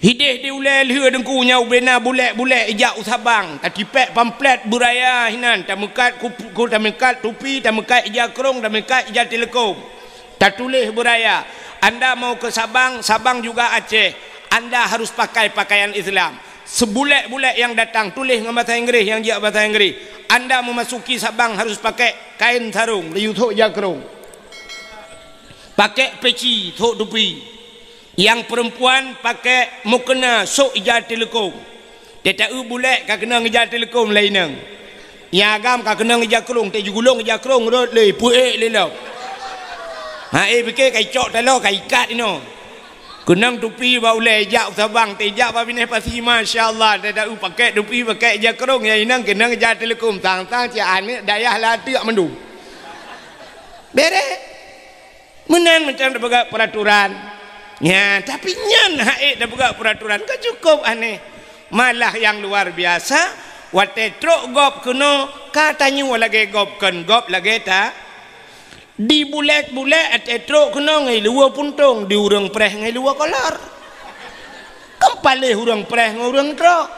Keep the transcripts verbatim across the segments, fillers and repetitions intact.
Idéh di ulée lheueh Teungku nyan ubena bulek-bulek ijak u Sabang, tatipék pamflet beuraya hinan, tameukat kup-, ku-, tameukat tupi, tameukat ija krông, tameukat ija teuleukom. Tatuléh beuraya, "Anda mau ke Sabang, Sabang juga Aceh, anda harus pakai pakaian Islam." Seubulek-bulek nyang datang tuléh ngon basa Inggréh, nyang jijak basa Inggréh, "Anda memasuki Sabang harus pakai kain sarung, laju sôk ija krông. Pakai peci, sôk tupi." Nyang peurempuan pakai mukena, sôk ija teuleukom. Teuta-eu bulek ka keunong ija teuleukom lé inong. Nyang agam ka keunong ija krông, teuh jigulong ija krông rot lé, peuék lé lom. Ha, eh, pike ka icok taloe, ka ikat inoe. Keunong tupi bak ulée, ijak u Sabang, teuh ijak bak binéh pasi, masya Allah, teuta-eu pakai tupi, pakai ija krông, nyang inong keunong ija teuleukom, sang-sang cit aneuk dayah lateuk mandum. Beres. Meunan macam tapeugah peuraturan. Nya, tapi nyan hak ék tapeugah peuraturan ka cukup aneh. Malah nyang luar biasa, watée trok gob keunoe, ka tanyoe lagée gob kon, gob lagée ta-, dibulek-bulek watée trok keunoe ngon luwa puntông, di ureuëng preh ngon luwa kolor. Kan paléh ureuëng preh ngon ureuëng trok.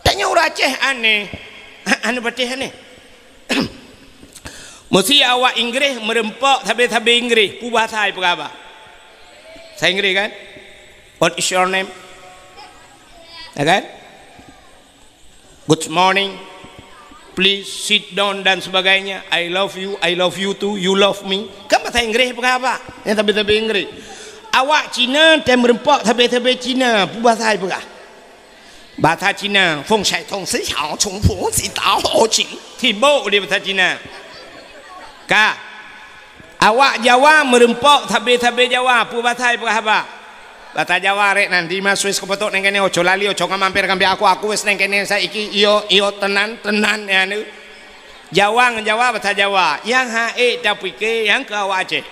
Tanyoe ureuëng Aceh aneh. Aneh patéh aneh. Meusé awak Inggréh meureumpok sabe-sabe Inggréh, peue bahasa ipeugah haba? Bahasa Inggréh kan? "What is your name?" Ya kan? "Good morning. Please sit down," dan sebagainya. "I love you, I love you too, you love me." Kan bahasa Inggréh ipeugah haba? Nyang sabe-sabe Inggréh. Awak Cina tém meureumpok sabe-sabe Cina, peue bahasa ipeugah? Bahasa Cina, "Feng shai tong si xiao, chung fu si dao ho jing." Sibok di bahasa Cina. Ka. Awak Jawa meureumpok sabe-sabe Jawa, peue bahasa ipeugah haba? Bahasa Jawa rek nan, di ma Swiss kupotok neng kene, oco lali, oco ka mampir kambi aku, aku wes neng kene saiki, iyo, iyo, tenan, tenan, ya, nu. Jawa ngon Jawa, bahasa Jawa. Nyang hak ék tapike, nyang keu awak Aceh.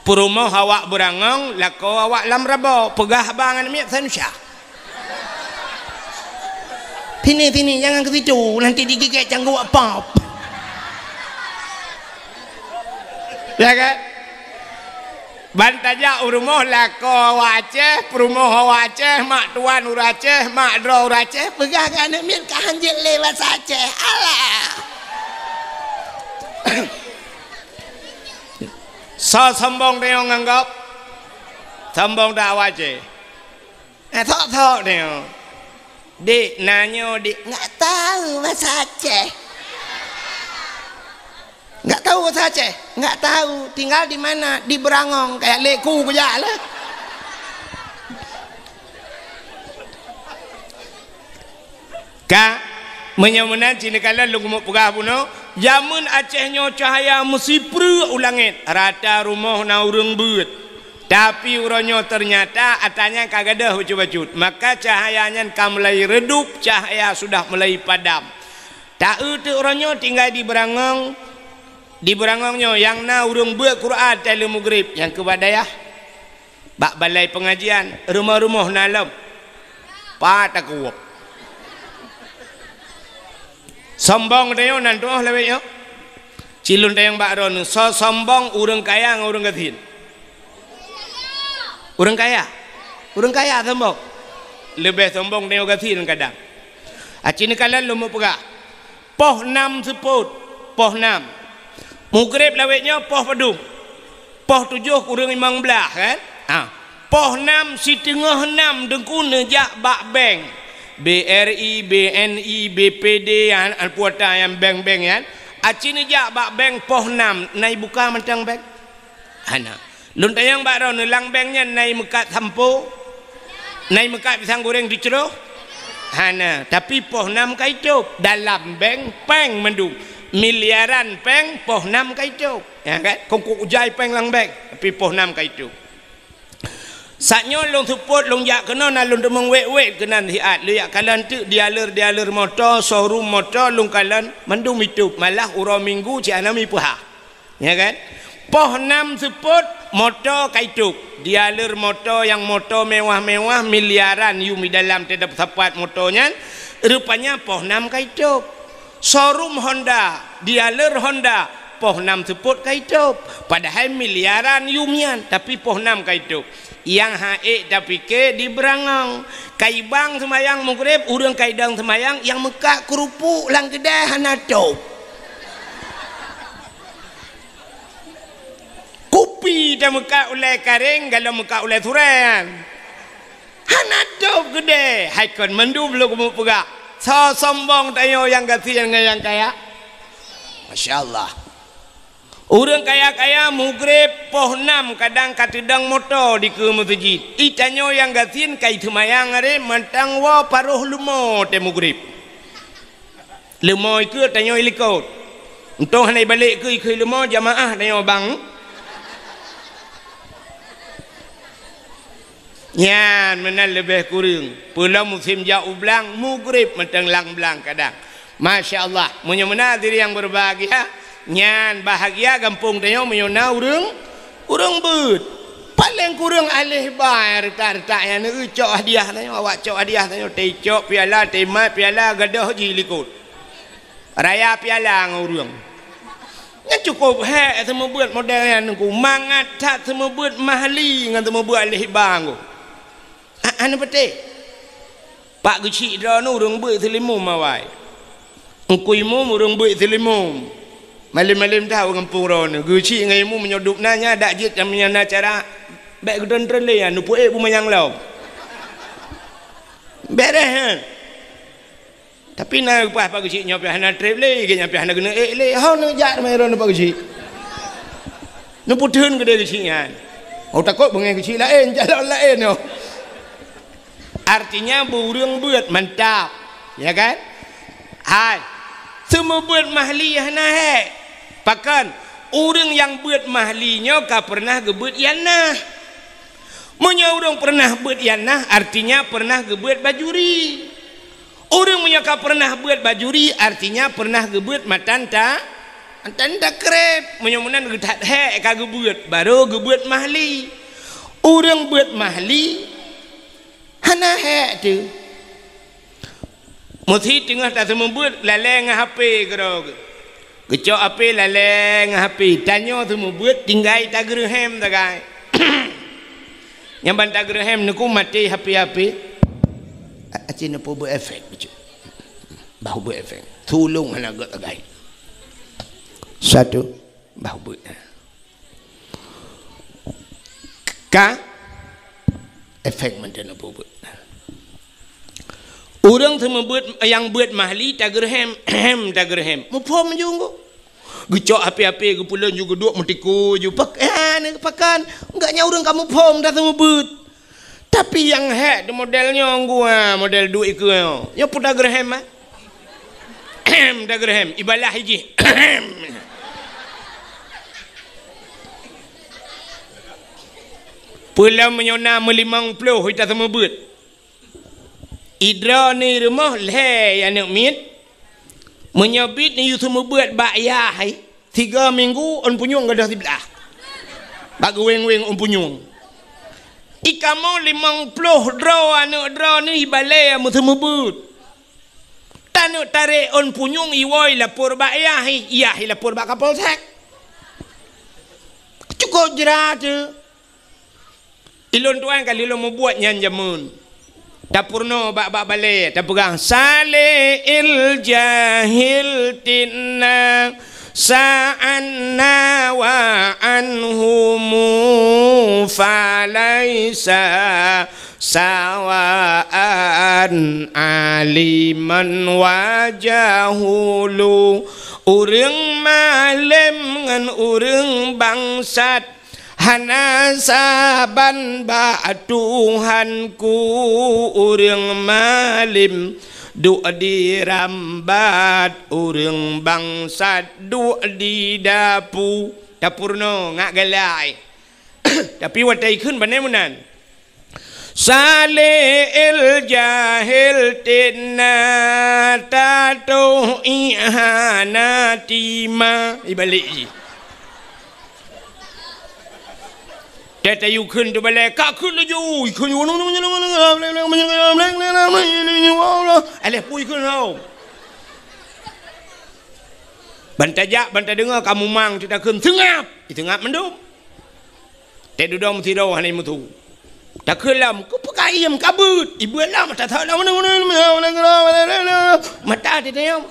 Peurumoh awak beurangong, lakoe awak lam rabo, peugah haba ngon miet sanusya. Sini, sini, jangan ke situ, nanti digigit cangguek pop. Ya kan? Ban tajak u rumoh lakoe awak Aceh, peurumoh awak Aceh, mak tuan ureuëng Aceh, mak droe ureuëng Aceh, peugah ngon aneuk miet ka hanjeuet lé basa Aceh. Alah! Soe sombong tanyoe ngon gob? Sombong that awak Aceh. Eh, sok-sok tanyoe. Dik, na nyoe, Dik, nggak tahu bahasa Aceh. Nggak tahu bahasa Aceh? Nggak tahu. Tinggal di mana? Di Beurangong. Kayak leku kujak lah. Ka, meunyoe meunan, ci neukalon lôn keumeung peugah bunoe, jameun Aceh nyoe cahya meusipreuk u langét, rata rumoh na ureuëng beuet. Tapi uroe nyoe teunyata atra nyan ka gadôh bacut-bacut, maka cahya nyan ka mulai redup, cahya sudah mulai padam. Ta-eu teuk uroe nyoe tinggai di Beurangong, di Beurangong nyoe nyang na ureuëng beuet Quran watée lheueh mugrib, nyang keu bak dayah. Bak balai peungajian, rumoh-rumoh na lom. Pat takue. Sombong tanyoe nan tuoh lawét nyoe. Ci lôn tanyong bak droeneuh, soe sombong ureuëng kaya ngon ureuëng gasien? Ureuëng kaya. Ureuëng kaya sombong. Leubeh sombong tanyoe gasien kadang. Aci neukalon lôn meupeugah. Poh nam seupôt, poh nam. Mugrib lawét nyoe poh padum? Poh tujoh kureueng limong blaih, kan? Ha. Poh nam siteungoh nam Teungku neujak bak bank. B R I, B N I, B P D, an, an puata nyang bank-bank nyan. Aci neujak bak bank poh nam, na ibuka mantong bank? Hana. Lôn tanyong bak droeneuh, lam bank nyan na imeukat sampo? Na imeukat pisang goreng teucroh? Hana. Tapi poh nam ka itôb. Dalam bank, péng mandum. Miliaran péng, poh nam ka itôb. Ya kan? Kongkok ujai péng lam bank. Tapi poh nam ka itôb. Saat nyoe lôn seupôt, lôn jak keunoe, na lôn teumeung wét-wét keunan siat. Lôn jak kalon teuk dealer-dealer moto, showroom moto, lôn kalon mandum itôb. Malah uroe Minggu cit hana mipeuhah. Ya kan? Poh nam seupôt, moto ka itôb. Dealer moto nyang moto mewah-mewah, miliaran yum di dalam teutab sapat moto nyan, rupanya poh nam ka itôb. Showroom Honda, dealer Honda, poh nam seupôt ka itôb. Padahai miliaran yum nyan, tapi poh nam ka itôb. Nyang ha'ék tapike di beurangong. Kaibang seumayang Maghrib, ureuëng kaidong seumayang nyang meukat keurupuk lam keudè hana tôb. Kupi tameukat ulée karéng, galom meukat ulée surée nyan. Hana tôb keudè, hai kon mandum lôn keuneuk peugah. Soe sombong tanyoe nyang gasien ngon nyang kaya? Masya Allah. Ureuëng kaya-kaya Maghrib poh nam kadang ka teudong moto dikeue meuseujid. Itanyoe nyang gasien ka iteumayang aré mantong woe paroh leumo tée Maghrib. Leumo ikeue tanyoe ilikot. Untông hana ibalek keue ikeue leumo jamaah tanyoe bang. Nyan meunan leubeh kureueng. Peulom musém jak u blang, Maghrib mantong lam blang kadang. Masya Allah, meunyoe meunan hadirin yang berbahagia, nyan bahagia gampông tanyoe meunyoe na ureuëng, ureuëng beuet. Paléng kureueng aléh ba nyang reutak-reutak nyan, neucok hadiah tanyoe, awak cok hadiah tanyoe, teucok piala, teumat piala, gadôh jih likot. Raya piala ngon ureuëng. Nyan cukôp hék seumeubeuet model nyan Teungku. Mangat that seumeubeuet mahli ngon seumeubeuet aléh ba Teungku. A-, hana patéh. Pak Geuchik droeneuh ureuëng beuet seulimum awai. Teungku Imum ureuëng beuet seulimum. Malém-malém that u gampông droeneuh. Geuchik ngon Imum meunyoe dub na nyan dak jeuet nyang na cara bék geutreun-treun lé nyan, neupeuék bu manyang lom. Beres nyan. Tapi na leupah Pak Geuchik nyoe pih hana treb lé, gét nyan pih hana keuneuk ék lé. Ho neujak teuma droeneuh Pak Geuchik. Neupeutheun keudéh Geuchik nyan. Oh, takot beungéh Geuchik laén, calon laén nyoe. Artinya, beu ureuëng beuet mantap. Ya kan? Hai. Seumeubeuet mahli hana hék. Pakon? Ureuëng nyang beuet mahli nyoe ka peureunah geubeuet ianah. Meunyoe ureuëng peureunah beuet ianah, artinya peureunah geubeuet bajuri. Ureuëng meunyoe ka peureunah beuet bajuri, artinya peureunah geubeuet matan ta-, matan takreb. Meunyoe meunan geuthat hék ka geubeuet, barô geubeuet mahli. Ureuëng beuet mahli, hana hék teuh. Meusi teungoh taseumeubeuet lalée ngon H P keudroe geuh. Geucok H P lalée ngon H P. Tanyoe seumeubeuet tinggai tageureuhem sagai. Nyang ban tageureuhem neuku maté H P-H P. A-, aci neupeubuet efek bacut. Bah buet efek. Tulông hana gét sagai. Satu. Bah buet. Ka efek mantong neupeubuet. Ureuëng seumeubeuet nyang beuet mahli tageureuhem, hem tageureuhem. Muphom ju ngon. Geucok H P-H P geupeulon ju geuduek meutiku ju pak, eh, pakon. Enggak nyan ureuëng ka muphom dah seumeubeuet. Tapi nyang hék di model nyoe gua, model duek ikeue nyoe. Nyoe peue tageureuhem, ah? Tageureuhem, ibalah ijih. Peulom meunyoe na meulimong ploh ita seumeubeuet. Idroe ni rumoh lhée aneuk miet. Meunyoe bit ni yue seumeubeuet bak yah hai. Tiga minggu ôn punyueng gadôh siblah. Bak geuweng-weng ôn punyueng. Ikamoe limong ploh droe aneuk droe neuh ibalée meuseumeubeuet. Taneuk tarek ôn punyueng iwoe ilapor bak yah, yah ilapor bak Kapolsek. Cukôp jrat teuh. Ilôn tuan ka lheueh lôn mubuet nyan jameun. Tapeurunoe bak-bak balée, tapeugah, "Salil jahil tinna sa'anna wa anhumu falaisa sawaan aliman wa jahulu." Ureuëng malém ngon ureuëng bangsat hana saban bak Tuhanku. Ureuëng malém duek di rambat, ureuëng bangsat duek di dapu. Tapeurunoe ngat galai. Tapi watée ikheun bane meunan. Salil jahil tinna tatoh ihana tima. Ibalek jih. Tatayu kheun teubalai, ka kheun laju. Kheun, aléh pui kheun hau. Ban tajak, ban tadeungoe ka mumang teutakheun, seungab. Iseungab mandum. Teududoe meusidroe hana imeusu. Takheun lom, keupeue ka iem ka beuet. Ibuet lom, mata that lom, mata titayong.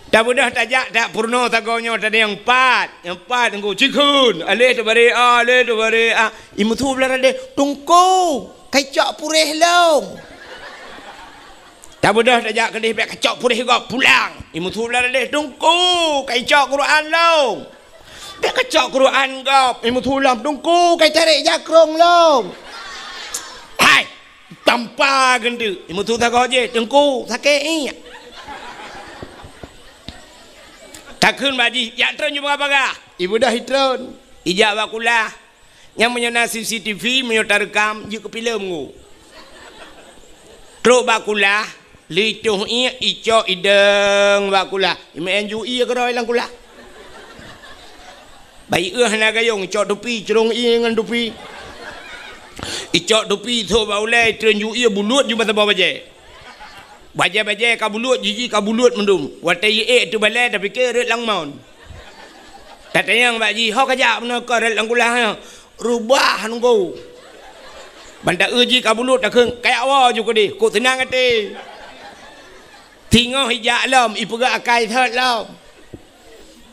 Tabeudôh tajak, tak peurunoe sagoe nyoe, tadayong pat. Nyang pat Teungku, cikheun. Aleh teubari a, aleh teubari a. Imeusu blah radeh, Teungku, kai cok puréh lôn. Tabeudôh tajak keudeh, bèk kacok puréh gob, pulang. Imeusu blah radeh, Teungku, kai cok Quran lôn. Bèk kacok Quran gob, imeusu lom, Teungku, kai tarek jakrong lôn. Hai, tampa geunteuk, imeusu sagoe jih, Teungku, sakét iek. Takheun bak jih, jak treun ju bagah-bagah. Ibeudôh itreun, ijak bak kulah. Nyan meunyoe na C C T V, meunyoe tareukam, jeuet keu filem ngu. Trok bak kulah, leutoh iek, icok idong bak kulah. Imeu'en ju ié keudroe lam kulah. Bayeue hana gayong, icok tupi, crông ié ngon tupi. Icok tupi, sôk bak ulèe, treun ju ié, bulut ju bak saboh bajèe. Bajèe-bajèe ka bulut, jiji ka bulut mandum. Watèe jiék teubalèe, tapike rot lam mon. Tatanyong bak jih, "Ho kajak bunoe keu rot lam kulah nyoe?" "Reubah Teungku." Ban taeu jih ka bulut, takheun, "Kajak woe ju keudeh, kok seunang até." Singoh ijak lom, ipeugah akai thot lom.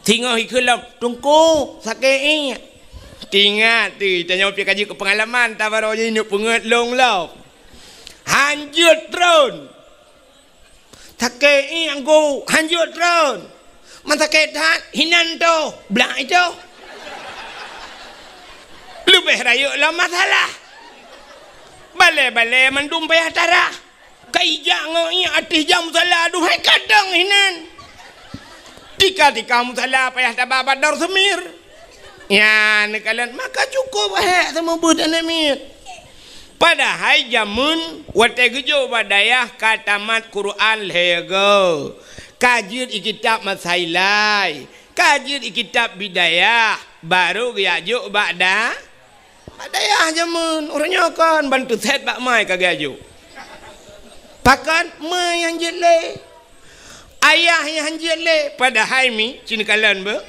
Singoh ikheun lom, "Teungku, sakét iek." Teuingat teuh, tanyoe pih ka jeuet keu peungalaman, tabarô jih neuk peungeuet lôn lom. Han jeuet treun. Sakét iek Teungku, han jeuet treun. Man sakét that, hinan toh, blah itoh. Leubeh rayeuk lam masalah. Balèe-balèe mandum payah tarah. Ka ijak ngon iek ateueh jam musala, aduhai kadang hinan. Tika-tika musala payah taba bak dor seumir. Nyan neukalon, maka cukup hék seumeubeuet aneuk miet. Padahai jameun watèe geujok bak dayah ka tamat Quran lhèe goe, ka jeuet i kitab Masailai, ka jeuet i kitab Bidayah, barô geujak jok bak da-, bak dayah jameun. Uroe nyoe kon ban teusét bak mai ka geujak jok. Pakon ma nyang jeuet lé? Ayah nyang han jeuet lé, padahai mi, ci neukalon beuh.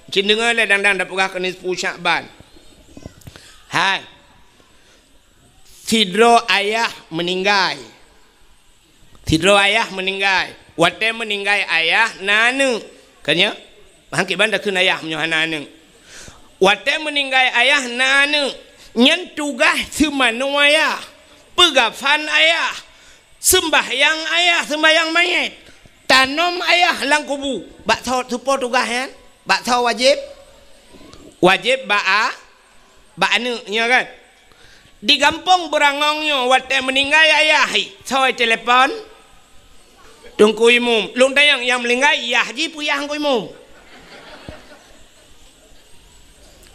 Ci neudeungoe lé dang-dang tapeugah keu nisfu Syakban. Hai. Sidroe ayah meuninggai. Sidroe ayah meuninggai. Watèe meuninggai ayah na aneuk. Kan nyo? Mangké ban takheun ayah meunyoe hana aneuk. Watèe meuninggai ayah na aneuk. Nyan tugaih seumanoe ayah. Peugafan ayah. Seumbahyang ayah, seumbahyang manyét. Tanom ayah lam kubu. Bak soe, soe po tugaih nyan? Bak soe wajéb? Wajéb bak a-, bak aneuk, nyo kan? Di gampông Beurangong nyoe watèe meuninggai ayah, soe telepon? Teungku Imum. Lôn tanyong, nyang meuninggai yah jih peue yah Teungku Imum?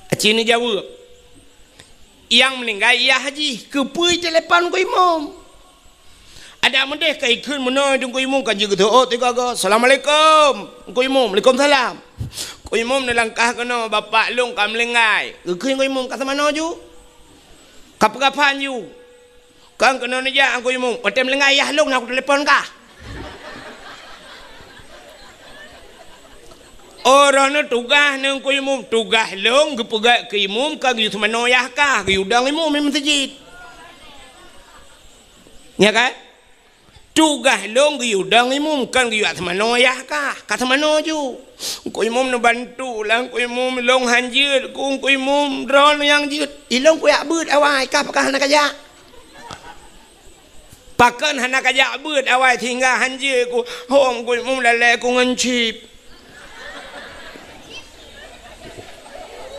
Aci neujaweueb. Nyang meuninggai yah jih, keupeue telepon Teungku Imum? Adak meudeh ka ikheun meunoe Teungku Imum ka jeuet geuteuôt tiga go. "Assalamualaikum." Teungku Imum, "Waalaikumsalam." Teungku Imum neulangkah keunoe, "Bapak lôn ka meuninggai." Geukheun Teungku Imum, "Ka seumanoe ju?" "Ka peugafan ju." "Kon keunoe neujak Teungku Imum." "Watèe meuninggai yah lôn na kutelepon kah." Oh, droeneuh tugaih ngon Teungku Imum. Tugaih lôn geupeugah keu Imum ka geuyue seumanoe yah kah, geuyue dong Imum di meuseujid. Nya kan? Tugaih lôn geuyue dong Imum, kon geuyue seumanoe yah kah. Ka seumanoe ju. Teungku Imum neubantu lah, Teungku Imum, lôn han jeuet, Teungku Imum, droeneuh nyang jeuet. Ilôn kujak beuet awai, kah pakon hana kajak? Pakon hana kajak beuet awai sehingga han jeuet ku, hom ku mulalée ku ngon chip.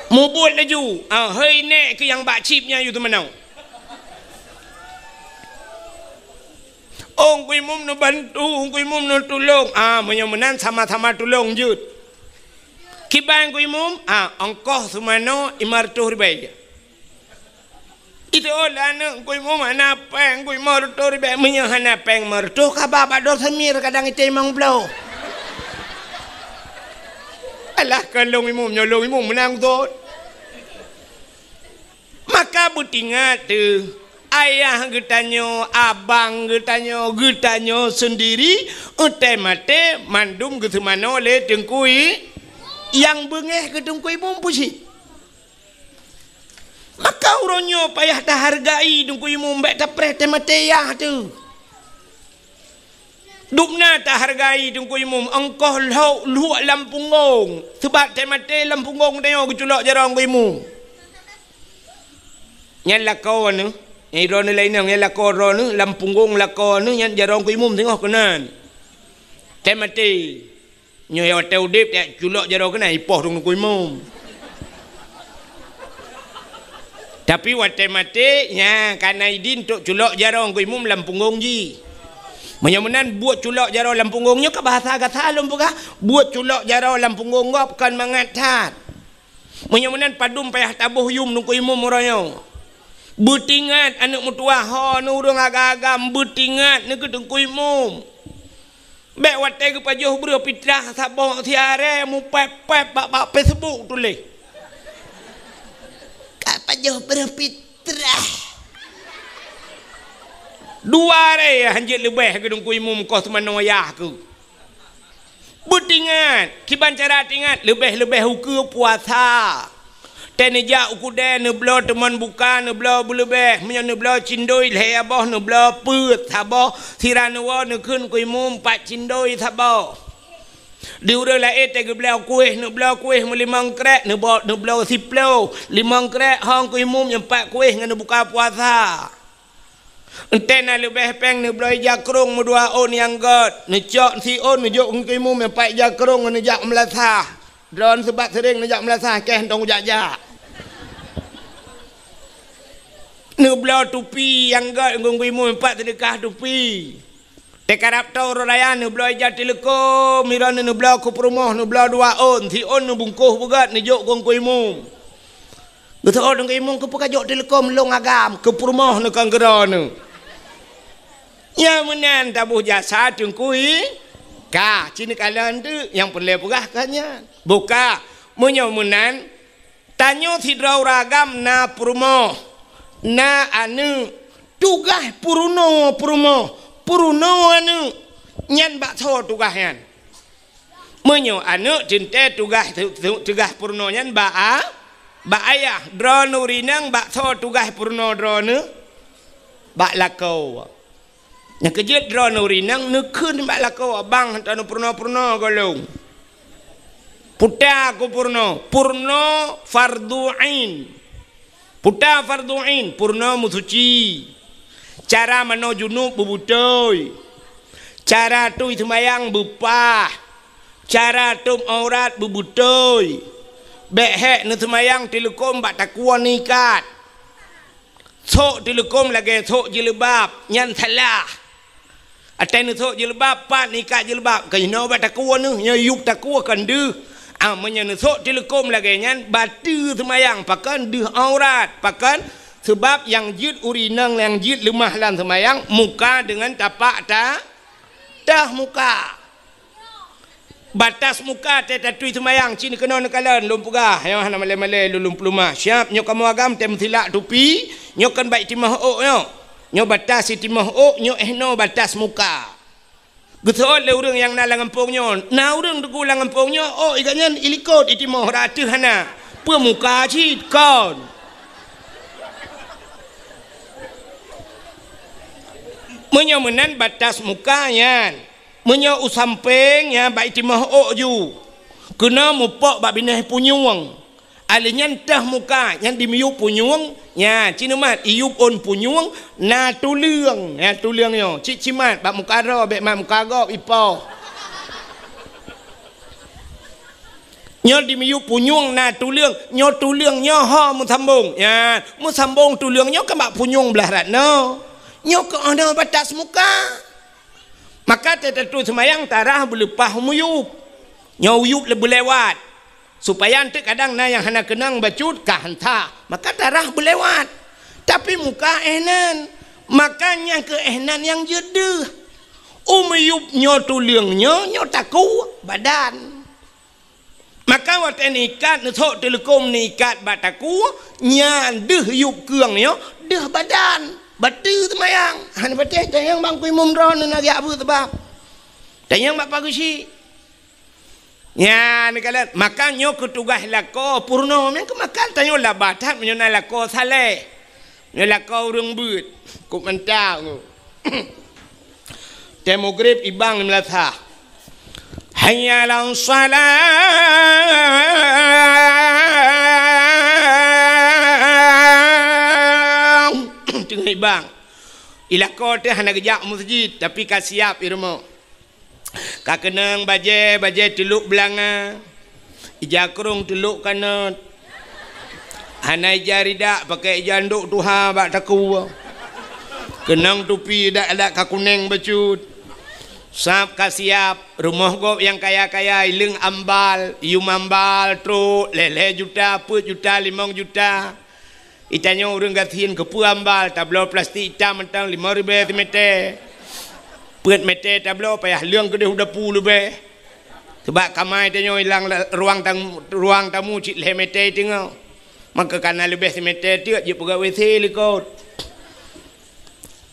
Mubuet laju, ah, hei nèk keu nyang bak chip nyan yue teumanoe. Oh, Teungku Imum neubantu, Teungku Imum neutulông. Ah, meunyoe meunan sama-sama tulông jeuet. Kiban Teungku Imum, ah, ongkoh seumanoe lima reutôh ribèe. Itu oh, lah aneuk Teungku Imum hana péng, Teungku Imum reutôh ribèe, meunyoe hana péng lima reutôh, ka ba bak Dor Samir kadang item limong ploh. Alah, kon lôn Imum, nyoe lôn Imum meunan thon. Maka beutingat teuh, ayah geutanyoe, abang geutanyoe, geutanyoe seundiri, watèe maté mandum geuseumanoe lé Teungku I-, nyang beungéh keu Teungku Imum peue cit. Maka uroe nyoe payah tahargai Teungku Imum, bék tapreh teumaté yah teuh. Dubna tahargai Teungku Imum, ongkoh lhok luek lam punggong. Seubab teumaté lam punggong tanyoe geuculok jaroe Teungku Imum. Nyan lakoe neuh, nyang droeneuh laén nyan lakoe droeneuh, lam punggong lakoe neuh, nyan jaroe Teungku Imum singoh keunan. Teumaté. Nyoe watée udeb, jak culok jaroe keunan, ipoh Teungku Imum. Tapi watée maté, nya, ka na idin untuk culok jaroe Teungku Imum lam punggong jih. Meunyoe meunan, buet culok jaroe lam punggong nyoe ka bahasa gata lôn peugah, buet culok jaroe lam punggong gob kon mangat that. Meunyoe meunan, padum payah taboh yum Teungku Imum uroe nyoe. Beutingat aneuëk meutuwah ho, neuh ureuëng agam-agam, beutingat neuh keu Teungku Imum. Bék watée geupajoh breuh pitrah saboh siaré mupép-pép bak, bak Facebook tuléh. Ka pajoh breuh pitrah. Dua aré hanjeuet leubeh keu Teungku Imum koh seumanoe yah keuh. Beutingat, kiban cara tingat, leubeh-leubeh ukeue puasa. Teuh neujak u keudè, neubloe teumon buka, neubloe beuleubeh. Meunyoe neubloe cindoi lhée boh, neubloe peuet saboh, sira neuwoe neukheun Teungku Imum pat cindoi saboh. Di ureuëng laén teuh geubloe kueh, neubloe kueh meulimong krek, neubo-, neubloe siploh, limong krek hong Teungku Imum nyang pat kueh ngon neubuka puasa. Enteuk na leubeh péng neubloe ija krong meudua ôn nyang gét, neucok siôn neujok Teungku Imum nyang pat ija krong ngon neujak meulasah. Droeneuh seubab seuréng neujak meulasah, keh hantong jak-jak. Neubloe tupi nyang gét Teungku Imum nyang pat seudeukah tupi. Teukarab toe uroe raya neubloe ija teuleukom, droeneuh neubloe keu peurumoh, neubloe dua ôn, siôn neubungkôh beugét neujok Teungku Imum. Geuseuôt Teungku Imum, keupeue kajok teuleukom lôn agam, keu peurumoh neuh kon keu droeneuh. Nyang meunan taboh jasa Teungku I, ka, ci neukalon teuk, nyang peureulée peugah ka nyan. Boh ka, meunyoe meunan, tanyoe sidroe ureuëng agam na peurumoh, na aneuëk, tugaih peurunoe peurumoh, peurunoe aneuëk, nyan bak soe tugaih nyan? Meunyoe aneuëk teuntée tugaih, tu-, tu-, tugaih peurunoe nyan bak a-, bak ayah, droeneuh ureuëng inong bak soe tugaih peurunoe droeneuh? Bak lakoe. Nyang keujeuet droeneuh ureuëng inong neukheun bak lakoe, "Abang, hana neupeurunoe-peurunoe gohlom." Peue ta keu peurunoe, peurunoe fardhu ain. Peue ta fardhu ain, peurunoe meusuci. Cara manoe junub beubeutôi. Cara tui seumayang beupah. Cara tôb aurat beubeutôi. Bék hék neuseumayang teuleukom bak takue neuikat. Sôk teuleukom lagée sôk jilbab, nyan salah. Watée neusôk jilbab, pat neuikat jilbab, keunoe bak takue neuh, nyoe yueb takue kon deuh. Ah, meunyoe neusôk teuleukom lagée nyan, bateue seumayang, pakon deuh aurat, pakon? Seubab nyang jeuet ureuëng inong nyang jeuet leumah lam seumayang, muka deungon tapak ta-, teuh muka. Batas muka teuh tatui seumayang, ci keunoe neukalon, lôn peugah, nyoe hana malée-malée lôn, lôn peuleumah. Siab, nyoe kamoe agam teuh meusilak tupi, nyoe kon bak itimoh ôk nyoe. Nyoe batas itimoh ôk, nyoe éh noe batas muka. Geuseuôt lé ureuëng nyang na lam gampông nyoe, na ureuëng teungku lam gampông nyoe, ôk i gobnyan ilikot itimoh, rata hana. Peue muka cit kon. Meunyoe meunan batas muka nyan. Meunyoe u sampéng nyan bak itimoh ôk ju, keunoe mupok bak binéh punyueng. Alèh nyan teuh muka, nyan dimiyueb punyueng, nyan, ci neumat, iyueb ôn punyueng, na tuleueng, na tuleueng nyoe, cit cimat, bak muka droe, bék mat muka gob, ipoh. Nyoe dimiyueb punyueng na tuleueng, nyoe tuleueng nyoe ho meusambong. Nyan, meusambong tuleueng nyoe keu bak punyueng blah rat nyoe. Nyoe keuh nyoe batas muka. Maka teutatui seumayang tarah beuleupah miyueb. Nyoe uyueb le-, beulewat. Supaya eunteuk kadang na nyang hana keunong bacut ka hanta. Maka tarah beulewat. Tapi muka éh nan. Maka nyang keu éh nan nyang jeuet deuh. U miyueb nyoe tuleueng nyoe, nyoe takue badan. Maka watée neuikat, neusôk teuleukom neuikat bak takue, nyan deuh yueb keueng nyoe, deuh badan. Bateue seumayang. Hana patéh tanyong bak Teungku Imum droe neuh na geujak beuet sabab. Tanyong bak Pak Geuchik. Nyan kalon, maka nyoe keu tugaih lakoe peurunoe, meunan keu maka tanyoe labah that meunyoe na lakoe saleh. Nyoe lakoe ureuëng beuet, kok mantap nyoe. Tée mugrib ibang di meulasah. Hayya 'alas shalah. Teungoh ibang. Ilakoe teuh hana geujak meuseujid, tapi ka siab i rumoh. Ka keunong bajée, bajée teulok beulanga, ija krong teulok kanot. Hana ija ridak, pakai ija ndok tuha bak takue. Keunong tupi dak-dak ka kuneng bacut. Sab ka siab, rumoh gob nyang kaya-kaya, ileueng ambal, yum ambal, trok, lhée-lhée juta, peuet juta, limong juta. Itanyoe ureuëng gasien keupeue ambal, tabloe plastik itam mantong limong ribée simeté. Peuet meté tabloe payah leueng keudeh u dapu leubeh. Sabab kama itanyoe ilang la-, ruang tamu, ruang tamu cit lhée meté teungoh. Maka kana leubeh simeté teuk jipeugah W C likot.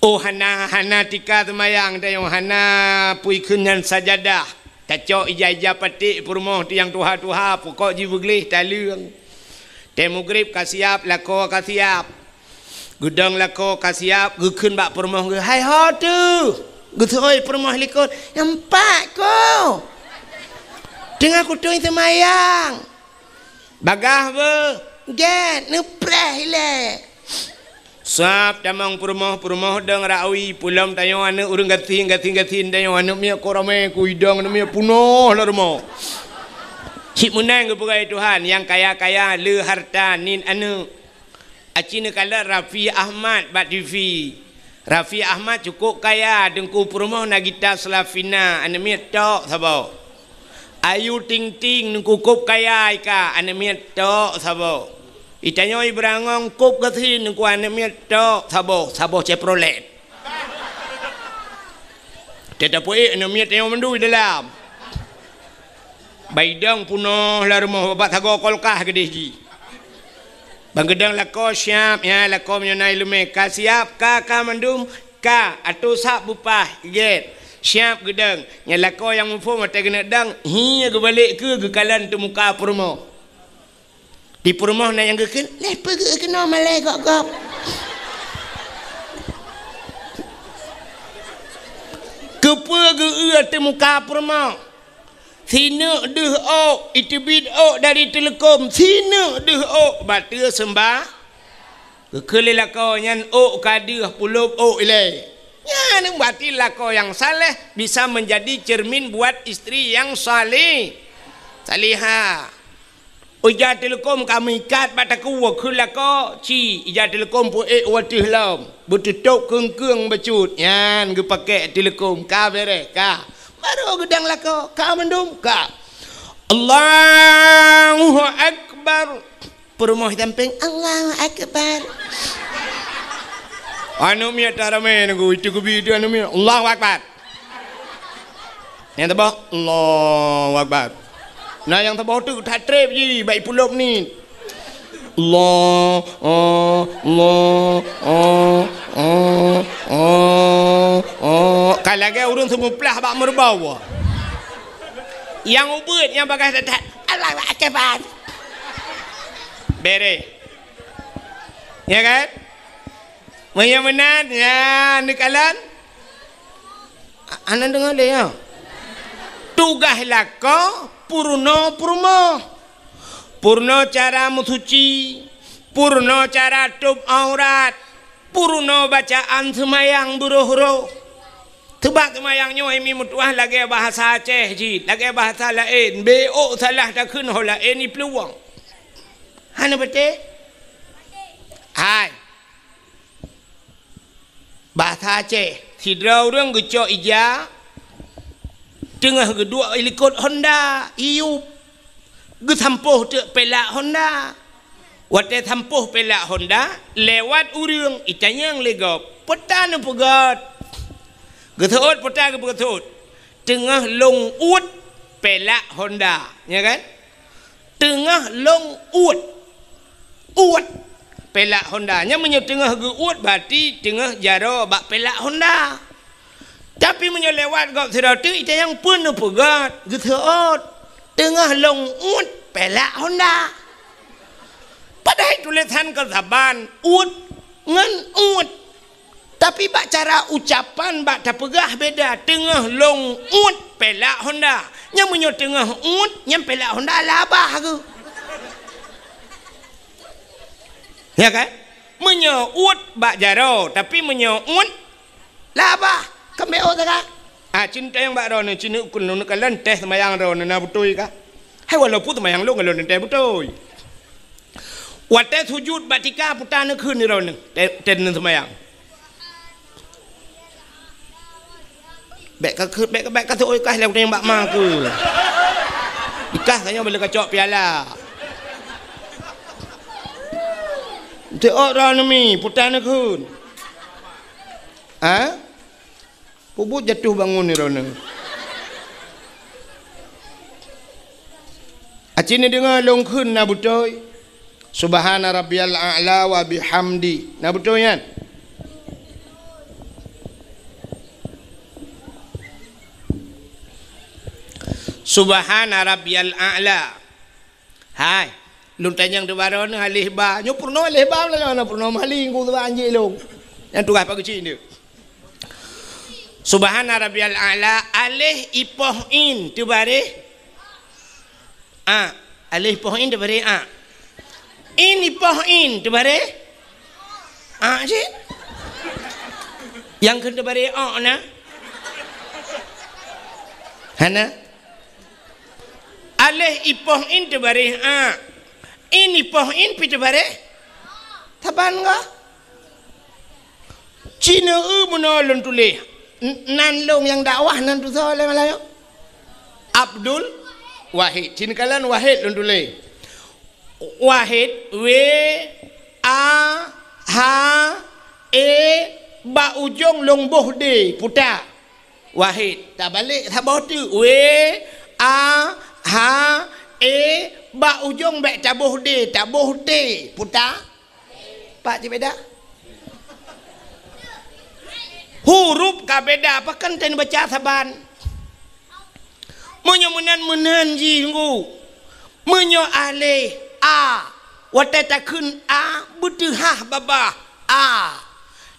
Oh hana, hana tika seumayang tanyoe, hana pui kheun nyan sajadah. Tacok ija-ija paték peurumoh tiang tuha-tuha, pukok jibeugleh taleueng. Tée mugrib ka siab, lakoe ka siab. Geudong lakoe ka siab, geukheun bak peurumoh geuh, "Hai ho teuh?" Geuseuôt peurumoh likot, "Nyan pat ko. Teungoh kutueng seumayang." "Bagaih beuh?" "Gét, neupreh ilée." Sab tamong peurumoh, peurumoh dong rawi, pulom tanyoe aneuëk ureuëng gasien, gasien-gasien tanyoe aneuëk miet ko ramé, ku idong aneuëk miet punoh lam rumoh. Cit meunan geupeugah Tuhan, nyang kaya-kaya le harta niet aneuëk. Aci neukalon Raffi Ahmad bak T V. Raffi Ahmad cukup kaya, Teungku peurumoh Nagita Slavina, aneuëk miet tok saboh. Ayu Ting Ting, Teungku kop kaya ika, aneuëk miet tok saboh. Itanyoe Ibrangong kop gasien, Teungku aneuëk miet tok saboh, saboh Chevrolet. Teuh tapeuék aneuëk miet tanyoe mandum dalam. Baidong punoh lam rumoh, bak sagoe kolkah keudeh jih. Ban geudong lakoe siab, ya, lakoe meunyoe na iéleumé ka siab, ka, ka mandum, ka, atô sab beupah, gét. Siab geudong. Nyan lakoe nyang muphom watée keuneuk dong, hi geubalek keu geukalon teumuka peurumoh. Di peurumoh na nyang geukheun, "Lé peugeuh keunoe malée gob-gob." Keupeue geu-eu teumuka peurumoh? Sineuk deuh ôk, iteubiet ôk dari teuleukom, sineuk deuh ôk, bateue seumba. Geukheun lé lakoe nyan ôk ka deuh, pulop ôk ilée. Nyan berarti lakoe nyang saleh bisa menjadi cermin buat istri nyang saleh, salihah. Ija teuleukom ka meuikat bak takue, kheun lakoe, ci, ija teuleukom peuék u ateueh lom, beututôb keung-keung bacut, nyan geupakée teuleukom, ka beureh, ka. Barô geudong lakoe, ka mandum, ka. Allahu Akbar. Peurumoh sampéng, Allahu Akbar. Aneuëk miet taramé nunggu, itu geubi itu aneuëk miet, Allahu Akbar. Nyang saboh, Allahu Akbar. Nah, nyang saboh tu that treb jih, bak ipulop niet. Allah, oh, Allah, oh, oh, oh, oh. Ka lagée ureuëng seumuplah bak meureubau. Nyang ubeuet, nyang bagaih that-that, Allahu Akbar. Beureh. Ya kan? Meunyoe meunan, ya, neukalon. A-, hana deungoe lé, ya. Tugaih lakoe peurunoe peurumoh. Peurunoe cara meusuci, peurunoe cara tôb aurat, peurunoe bacaan seumayang beuroh-roh. Teubak seumayang nyoe mi meutuah lagée bahasa Aceh jih, lagée bahasa laén, bék salah takheun ho laén iplueng. Hana beutôi? Hai. Bahasa Aceh, sidroe ureuëng geucok ija, teungoh geuduek i likot honda, iyup, geusampôh teuk pelak honda. Watée sampôh pelak honda, lewat ureuëng, itanyong lé gob, "Peue ta neupeugét?" Geuseuôt, peue ta geupeugét? "Teungoh lôn uet pelak honda," nya kan? Teungoh lôn uet. Uet pelak honda. Nyan meunyoe teungoh geu-uet, berarti teungoh jaroe bak pelak honda. Tapi meunyoe lewat gob sidroe teuk, itanyong, "Peue neupeugét?" Geuseuôt. Teungoh lôn uet pelak honda. Padahai tulésan keu saban uet ngon uet. Tapi bak cara ucapan bak tapeugah beda. Teungoh lôn uet pelak honda. Nyan meunyoe teungoh uet, nyan pelak honda labah geuh. Ya kan? Meunyoe uet bak jaroe, tapi meunyoe uet labah, keumbeo saga. Ah, cin tayang bak droeneuh, cin ukun lôn kalon teh seumayang droeneuh na beutôi kah? Hai walaupun seumayang lôn, lôn teh beutôi. Watée sujut bak tika puta neukheun droeneuh, teh, teh seumayang. Bék ka, bék, bék ka teuoi kah lé ureuëng bak ma keu. Ikah tanyoe bila kacok piala. Teuok droeneuh mi, puta neukheun. Ha? Peubuet jatuh bangun ni droeneuh. Aci neudeungoe lôn kheun na beutôi. Subhana rabbiyal a'la wa bihamdi. Na beutôi nyan? Subhana rabbiyal a'la. Hai, lôn tanyong teubarô neuh aleh ba. Nyoe peurunoe aleh ba, lôn na peurunoe mali ku teuba anjing lôn. Nyang tugaih Pak Geuchik nyoe. Subhana rabbiyal a'la, aleh ipoh in teubareh a. Aleh ipoh in teubareh a. In ipoh in teubareh a cit. Nyang kheun teubareh o na? Hana? Aleh ipoh in teubareh a. In ipoh in pi teubareh saban gah. Cina eu meunoe lôn tuléh. N-, nan lôn nyang dakwah nan tusoe lé Malayu. Abdul Wahid. Cina kalon Wahid lôn tuléh. Wahid, W, A, H, E, bak ujong lôn boh D, puta. Wahid, tabalek saboh teuk. W, A, H, E, bak ujong bék taboh D, taboh T, puta. Pat cit beda? Huruf ka beda, pakon teubaca saban. Meunyoe meunan-meunan jih ngu. Meunyoe aleh a, watée takheun a, beuteuhah babah a.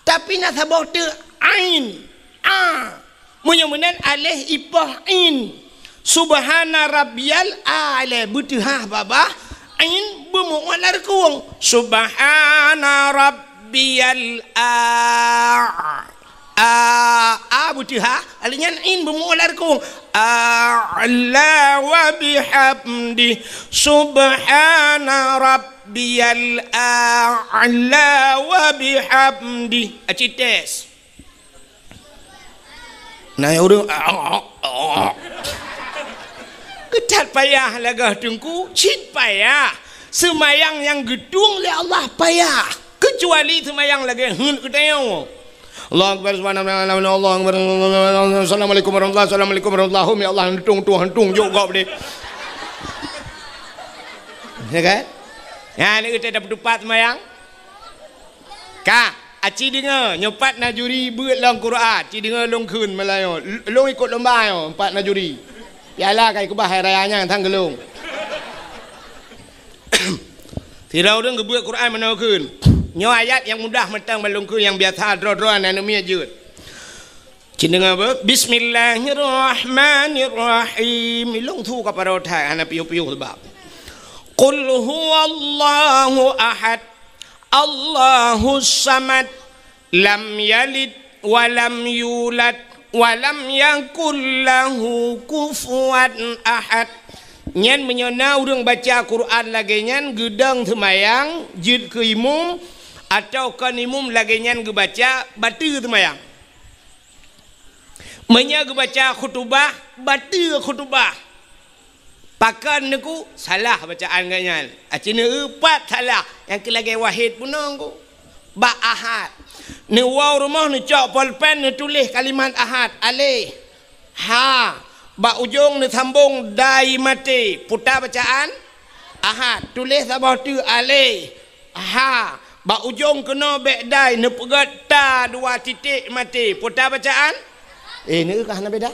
Tapi na saboh teuk ain. A. Meunyoe meunan aleh ipoh in. Subhana rabbiyal a'la, beuteuhah babah in beumeu'uet lam reukong. Subhana rabbiyal a. A, a beuteuhah, aleh nyan in beumeu'uet lam reukong. A'la wa bihamdi. Subhana rabbiyal a'la wa bihamdi. Aci tes. Na nyang ureuëng, "Ah, ah, ah." Keutat payah lagée teungku, cit payah. Seumayang nyang geutueng lé Allah payah. Keucuali seumayang lagée heuet geutanyoe. Allahu Akbar, subhanallah, Allahu Akbar, assalamualaikum warahmatullahi, assalamualaikum warahmatullahi, ya Allah, heuet tueng, tueng, tueng, jok gob deh. Ya kan? Ya, ni kita dah bertupat seumayang. Ka, aci deungoe, nyoe pat na juri beuet lom Quran, ci deungoe lôn kheun meulayoe. L-, lôn ikot lomba nyoe, pat na juri. Piala ka ikeubah hai raya nyan sang geulong. Sidroe ureuëng geubeuet Quran meunoe kheun. Nyoe ayat nyang mudah mantong ban lôn kheun, nyang biasa droe-droe aneuk miet jeuet. Ci deungoe beuh, Bismillahirrahmanirrahim. Ilong su ka paro that hana piôh-piôh sebab. Qul huwallahu ahad. Allahus samad. Lam yalid wa lam yulad wa lam yakul lahu kufuwan ahad. Nyan meunyoe na ureuëng baca Quran lagée nyan geudong seumayang jeuet keu imum, atawa kon imum lagée nyan geubaca, bateue seumayang. Meunyoe geubaca khutubah, bateue khutubah. Pakon neuku salah bacaan geuh nyan. Aci neueu pat salah, nyang keu lagée Wahid bunoe ku. Bak Ahad. Neuwoe rumoh neucok polpen neutuléh kalimat Ahad, aleh. Ha. Bak ujong neusambong dai maté, puta bacaan Ahad. Tuléh saboh teuk aleh. Ha, bak ujong keunoe bék dai neupeugét ta dua titik maté. Peue ta bacaan? Eh, neueu ka hana beda?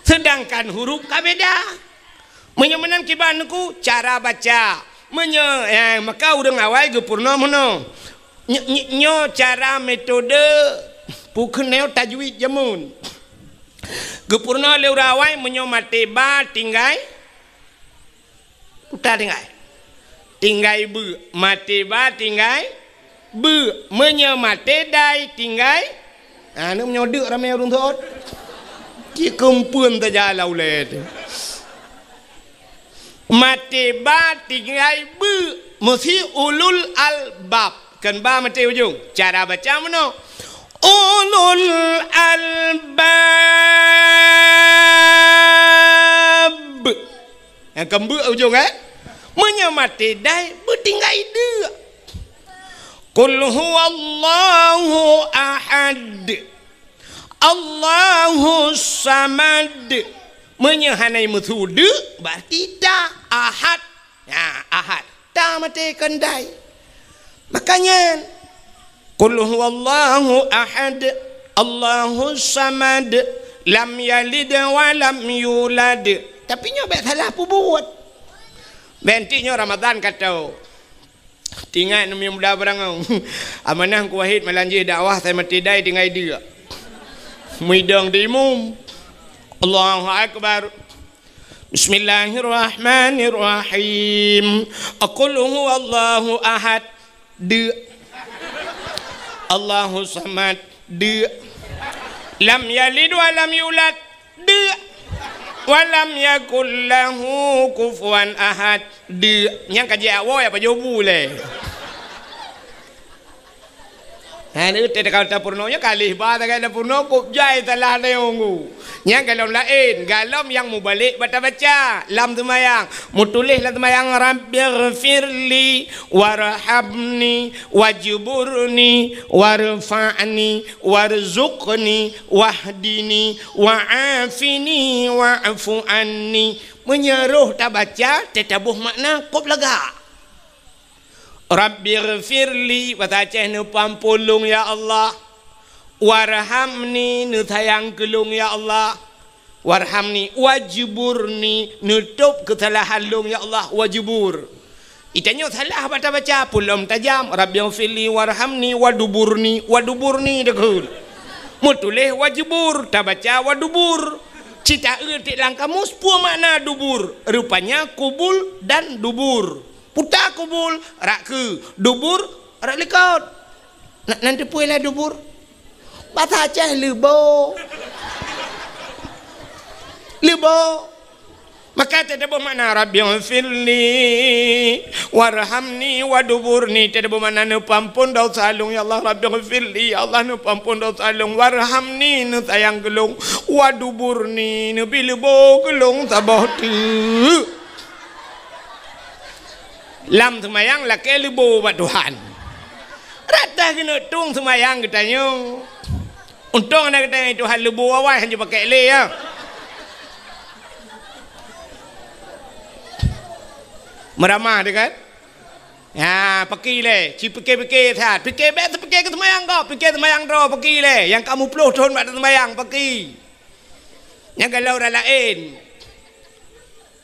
Seudangkan huruf ka beda. Meunyoe meunan kiban neuku cara baca. Meunyoe, eh, maka ureuëng awai geupeurunoe meunoe. Ny-, ny-, nyoe cara metode pukeunoe tajwid jameun. Geupeurunoe lé ureuëng awai meunyoe maté ba tinggai, uta tinggai. Tinggai beu, maté ba tinggai beu, meunyoe maté dai tinggai. Ah, ni meunyoe deuk ramé ureuëng thot. Cik keumpeuen saja lau lé teuh. Maté ba tinggai beu, meusi ulul albab. Kan ba maté ujong. Cara baca meunoe. Ulul albab. Nyang keumbeuek ujong, eh? Meunyoe maté dai, beutinggai deuk. Qul huwallahu ahad. Allahus samad. Meunyoe hana meusu deuk, berarti ta ahad. Nah, ahad. Ta maté keu dai. Makanya, Qul huwallahu ahad, Allahus samad, lam yalid wa lam yulad. Tapi nyoe bék salah peubuet. Bék nyoe Ramadan ka tho. Tingat numi muda beurangau. Amanah Teungku Wahid malam jih dakwah, sai maté dai tinggai deuk. Muidong di imum. Allahu Akbar. Bismillahirrahmanirrahim. Qul huwallahu ahad. Deuk. Allahus samad. Deuk. Lam yalid wa lam yulad. Deuk. Wa lam yakul lahu kufuwan ahad. Deuk. Nyang ka jiak woe apa jobu lé. Ha, ni teuka tapeurunoe nyoe ka lheueh ba, teuka tapeurunoe kok jai salah tayong. Nyang golom laén, golom nyang mubalek bak tabaca lam seumayang. Mutuléh lam seumayang, "Rabbighfirli warhamni wajburni warfa'ni warzuqni wahdini wa'afini wa'fu anni." Meunyoe roh tabaca, teutabôh makna kop lagak. Rabbighfirli, bahasa Aceh, neupeuampôn lôn, ya Allah. Warhamni, neusayang keu lôn, ya Allah. Warhamni, wajburni, neutôb keusalahan lôn, ya Allah, wajbur. Itanyoe salah bak tabaca, peue lom tajam, Rabbighfirli, warhamni, waduburni, waduburni, deukeue. Meutuléh wajbur, tabaca wadubur. Cit taeu tiek lam kamus, peue makna dubur? Rupanya kubul dan dubur. Puta kubul, rak keue, dubur, rak likot. Na, nan teupeue lah dubur? Bahasa Aceh leubo. Leubo. Maka teutabôh makna, "Rabbighfirli warhamni waduburni." Teutabôh makna, "Neupeuampôn dosa lôn, ya Allah. Rabbighfirli, ya Allah, neupeuampôn dosa lôn. Warhamni, neusayang keu lôn. Waduburni, neubi leubo keu lôn saboh teuk." Lam seumayang lakée leubo bak Tuhan. Rata keuneuk tueng seumayang geutanyoe. Untông na geutanyoe Tuhan leubo awai hanjeuet pakai lé, ya. Meuramah teuh kan? Ya, paki lé, ci pike-pike that. Pike bék teupike keu seumayang gob, pike seumayang droe, paki lé. Nyang ka muplôh thon bak seumayang, paki. Nyang galak ureuëng laén.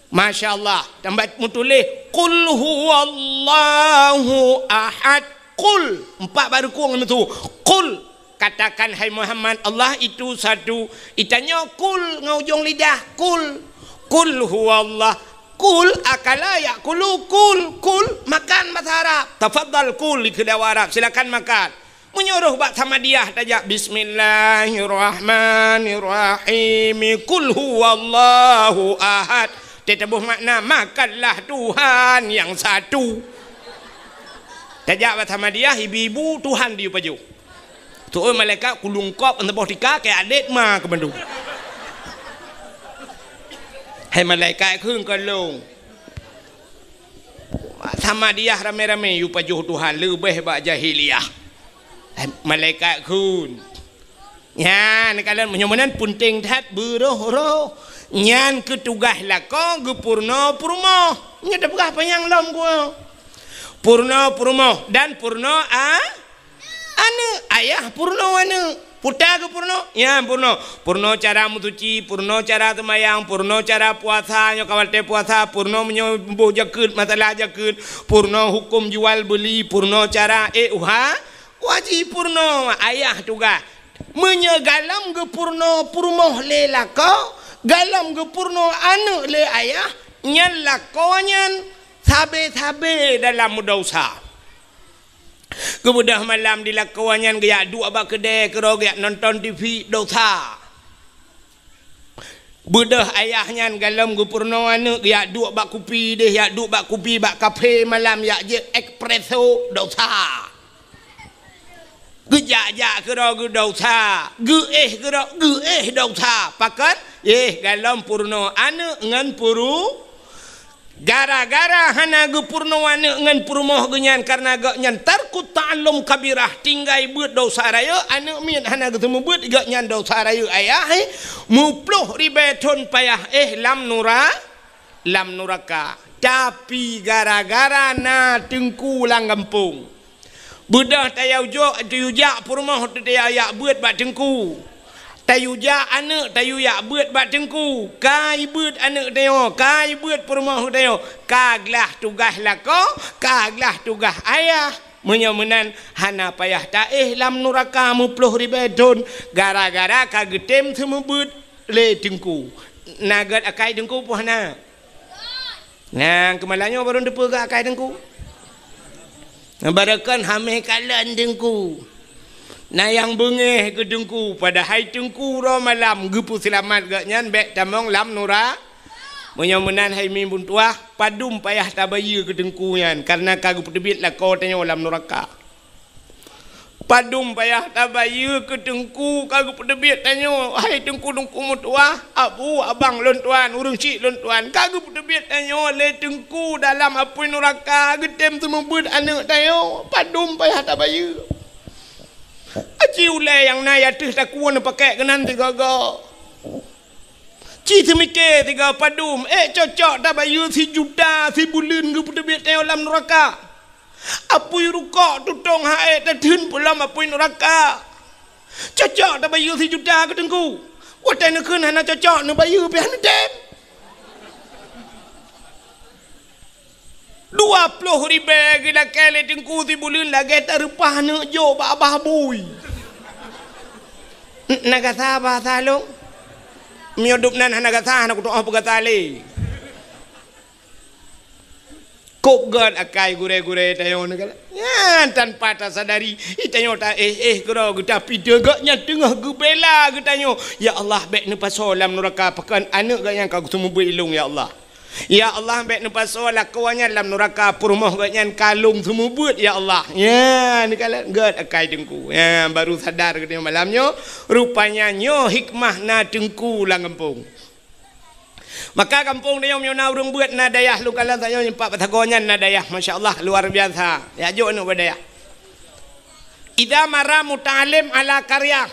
Masya Allah, tambah meutuléh, "Qul huwallahu ahad." Qul, empat baru kong itu. "Qul," katakan, hai Muhammad, Allah itu satu. Itanyoe "Qul" ngon ujong lidah, "Qul." "Qul huwallah." "Qul akala ya'kulu." "Qul, qul," makan bahasa Arab. "Tafadhal kul," dikheun Arab, silakan makan. Meunyoe roh bak Samadiyah tajak, "Bismillahirrahmanirrahim. Qul huwallahu ahad." Teutabôh makna, "Makanlah Tuhan yang satu." Tajak bak Samadiyah, ibu-ibu, Tuhan di pajoh. Tu'oh malaikat kulungkop, saboh tika, keu adét ma keu bandum. Hai malaikat, kheun keu lôn. Samadiyah ramé-ramé, yue pajoh Tuhan leubeh bak jahiliyah. Eh, malaikat kheun. Nyan, kalon meunyoe meunan peunteng that beuroh-roh. Nyan keu tugaih lakoe geupeurunoe peurumoh. Nyoe tapeugah panyang lom keu. Peurunoe peurumoh dan peurunoe a-, aneuk. Ayah peurunoe aneuk. Peue ta geupeurunoe? Nyan peurunoe. Peurunoe cara meusuci, peurunoe cara seumayang, peurunoe cara puasa, nyoe ka watèe puasa, peurunoe meunyoe boh jakeuet, masalah jakeuet, peurunoe huköm jual beuli, peurunoe cara, eh, uha, wajéb peurunoe, ayah tugaih. Meunyoe galom geupeurunoe peurumoh lé lakoe, galom geupeurunoe aneuk lé ayah, nyan lakoe nyan sabe-sabe dalam meudesya. Geubeudôh malam di lakoe nyan geujak duek bak keudè keudroe geujak nonton T V, desya. Beudôh ayah nyan galom geupeurunoe aneuk geujak duek bak kupi deh, jak duek bak kupi bak kafe malam, jak jép espresso, desya. Geujak-jak keudroe geudesya, geuéh keudroe geuéh desya. Pakon? Eh, galom peurunoe aneuk ngon peuru-, gara-gara hana geupeurunoe aneuk ngon peurumoh geuh nyan, kareuna gobnyan tarkut ta'allum kabirah, tinggai beuet desya rayeuk, aneuk miet hana geuseumeubeuet, gobnyan desya rayeuk ayah, eh, meuploh ribèe thon payah, eh, lam nura-, lam nuraka. Tapi gara-gara na teungku lam gampông, beudôh tayue jok, tayue jak peurumoh teuh tayue jak beuet bak teungku. Tayue jak aneuk tayue jak beuet bak teungku. Ka jibeuet aneuk tanyoe, ka jibeuet peurumoh tanyoe. Ka glah tugaih lakoe, ka glah tugaih ayah. Meunyoe meunan, hana payah taéh lam nuraka meuploh ribèe thon, gara-gara ka geutem seumeubeuet lé teungku. Na gèt akai teungku peue hana? Nyang keumalam nyoe barô teupeugah akai teungku. Barô kon hamé kalon teungku. Na nyang beungéh keu teungku, padahai teungku uroe malam geupeuseulamat gobnyan bèk tamong lam nura-. Meunyoe meunan hai mi bun tuah, padum payah tabayeue keu teungku nyan, kareuna ka geupeuteubiet lakoe tanyoe lam nuraka. Padum payah tabayeue keu teungku ka geupeuteubiet tanyoe, hai teungku-teungku meutuah, abu, abang lôn tuan, ureueng chik lôn tuan, ka geupeuteubiet tanyoe lé teungku dalam apui nuraka, geutem seumeubeuet aneuk tanyoe, padum payah tabayeue. Aci ulèe nyang na ateueh takue neupakék keunan sigoe-goe. Ci seumike sigoe padum, ék cocok tabayeue sijuta sibuleuen geupeuteubiet tanyoe lam nuraka. Apui rukok tutong hai tatheun pulam apui nuraka. Cocok tabayeue sijuta keu teungku. Watèe neukheun hana cocok neubayeue pih hana tem. Dua ploh ribèe geulakèe lé teungku sibuleuen lagèe tareupah neuk jok bak babah bui. N-, na gata bahasa lôn? Meunyoe dum nan hana gata, hana kutu'oh peugata lé. Kok gèt akai gurèe-gurèe tanyoe nyan, tanpa tasadari, tanyoe taéh-éh keudroe geuta pideuh gobnyan teungoh geubela geutanyoe. Ya Allah, bèk neupasoe lam nuraka pakon aneuk gobnyan ka geuseumeubeuet ilôn, ya Allah. Ya Allah, bèk neupasoe lakoe nyan lam nuraka, peurumoh gobnyan ka lôn seumeubeuet, ya Allah. Nyan, neukalon gèt akai teungku. Nyan, baru sadar geutanyoe malam nyoe, rupanya nyoe hikmah na teungku lam gampông. Maka gampông tanyoe meunyoe na ureueng beuet na dayah, lôn kalon tanyoe nyoe pat bak sagoe nyan na dayah, masya Allah, luar biasa. Jak jok aneuk bak dayah. Idza marra muta'allim ala qaryah,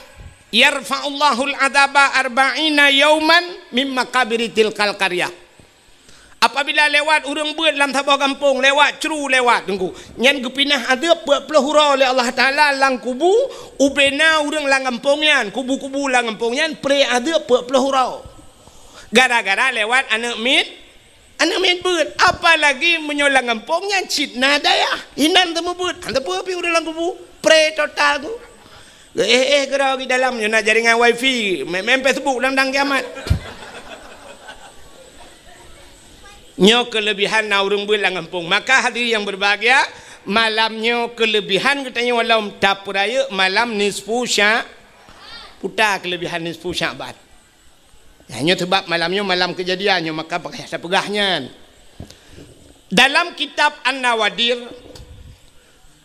yarfa'ullahul adzaba arba'ina yauman mim maqabiri tilkal qaryah. Apabila lewat ureueng beuet lam saboh gampông, lewat cru lewat, teungku, nyan geupinah azeub peuet ploh uroe lé Allah Taala lam kubu, ubena ureueng lam gampông nyan, kubu-kubu lam gampông nyan, pré azeub peuet ploh uroe. Gara-gara lewat aneuk miet, aneuk miet beuet. Apalagi meunyoe lam gampông nyan cit na dayah, inan teumeubeut, hana peue pih ureueng lam kubu, pré total tu. Geuéh-éh keudroe di dalam, nyoe na jaringan wifi, main-main Facebook lam dang kiamat. Nyoe keulebihan na ureueng beuet lam gampông. Maka hadirin yang berbahagia, malam nyoe keulebihan geutanyoe lom tapeurayeuk malam nisfu Sya-, peue ta keulebihan nisfu Sya'ban. Nyan nyoe sabab malam nyoe malam keujadian nyoe, maka payah tapeugah nyan. Dalam kitab An-Nawadir,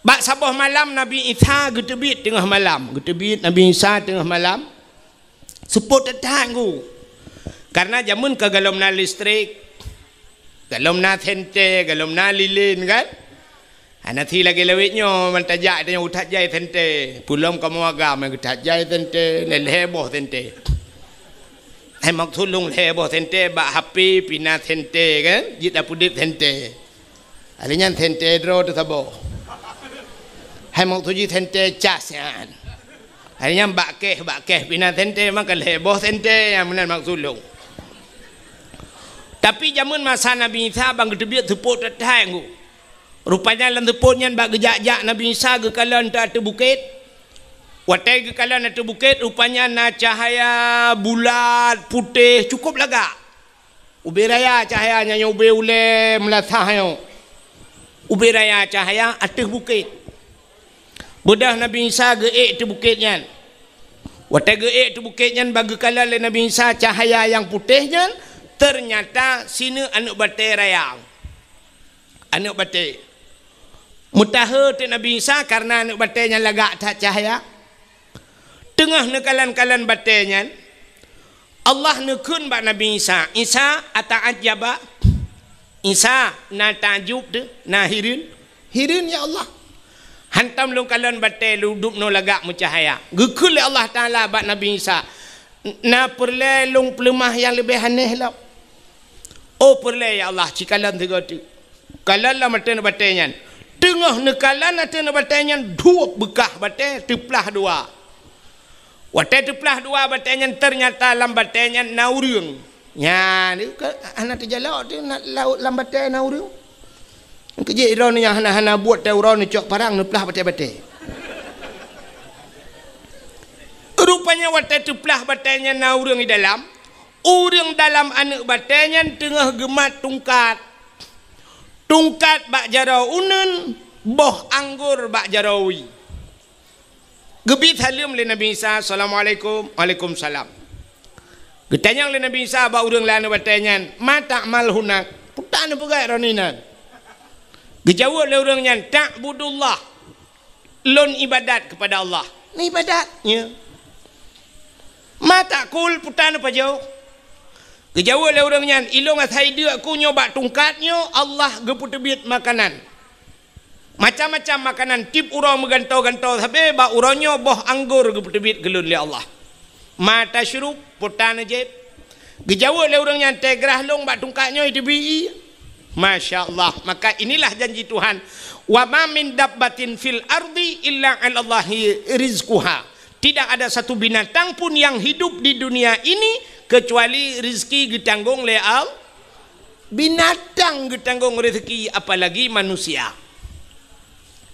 bak saboh malam Nabi Isa geuteubiet teungoh malam. Geuteubiet Nabi Isa teungoh malam. Seupôt that-that teungku. Kareuna jameun ka golom na listrik, golom na senter, golom na lilin kan. Hana si lagèe lawét nyoe, ban tajak tanyoe that jai senter. Peue lom kamoe agam geuthat jai senter, lhèe-lhèe boh senter. Hai maksud lôn lhèe boh senter bak H P pih na senter kan, jeuet tapeudeuet senter. Alèh nyan senter droe teuh saboh. Hai maksud jih senter cas nyan. Hai nyan bak kèh, bak kèh pih na sentée, maka lhèe boh sentée nyang meunan maksud lôn. Tapi jameun masa Nabi Isa ban geuteubiet seupôt that-that ngon. Rupanya lam seupôt nyan bak geujak-jak Nabi Isa geukalon ateueh bukét. Watée geukalon ateueh bukét, rupanya na cahya bulat, putéh, cukup lagak. Ubé raya cahya nyan, ubé ulée meulasah nyoe. Ubé raya cahya ateueh bukét. Beudôh Nabi Isa geuék ateueh bukét nyan. Watée geuék ateueh bukét nyan, ban geukalon lé Nabi Isa cahya nyang putéh nyan, teunyata sineuk aneuëk batée raya. Aneuëk batée. Meutahe teuk Nabi Isa kareuna aneuëk batée nyan lagak that cahya. Teungoh neukalon-kalon batée nyan, Allah neukheun bak Nabi Isa, "Isa, ata'ajjaba?" Isa, na takjub teuh, na hireuen? Hireuen, ya Allah. Hantom lôn kalon batée lôn dubnoe lagak meucahya. Geukheun lé Allah Taala bak Nabi Isa, "Na peureulée lôn peuleumah nyang leubeh aneh lom?" "Oh, peureulée, ya Allah, ci kalon sigoe teuk." Kalon lam ateueh batée nyan. Teungoh neukalon ateueh batée nyan, duek beukah batée teuplah dua. Watée teuplah dua batée nyan, teunyata lam batée nyan na ureuëng. Nyan, ka hana teujalok teuh na, lam batée na ureuëng. Keujeuet droeneuh nyang hana-hana buet teuh uroe neucok parang neuplah batée-batée. Rupanya watée teuplah batée nyan na ureuëng di dalam, ureuëng dalam aneuëk batée nyan teungoh geumat tungkat. Tungkat bak jaroe uneuen, boh anggor bak jaroe wie. Geubi saleuem lé Nabi Isa, "Assalamualaikum." "Waalaikumsalam." Geutanyong lé Nabi Isa bak ureuëng lam aneuëk batée nyan, "Ma ta'mal hunak?" "Peue taneuk peugah droeneuh inan?" Geujaweueb lé ureuëng nyan, "Ta'budullah." "Lôn ibadat keupada Allah." "Neuibadat?" "Nyo." "Ma ta'kul?" "Peue taneuk pajoh?" Geujaweueb lé ureuëng nyan, "Ilôn asai deuk ku nyoe bak tungkat nyoe Allah geupeuteubiet makanan. Macam-macam makanan, tieb uroe meugantoe-gantoe sabe bak uroe nyoe boh anggor geupeuteubiet keu lôn lé Allah." "Ma tasyrub?" "Peue taneuk jieb?" Geujaweueb lé ureuëng nyan, "Teugrah lôn bak tungkat nyoe iteubiet." Masya Allah. Maka inilah janji Tuhan, "Wa ma min dabbatin fil ardi illa 'alallahi rizquha." Tidak ada satu binatang pun yang hidup di dunia ini kecuali rezeki geutanggong lé Allah. Binatang geutanggong rezeki, apalagi manusia.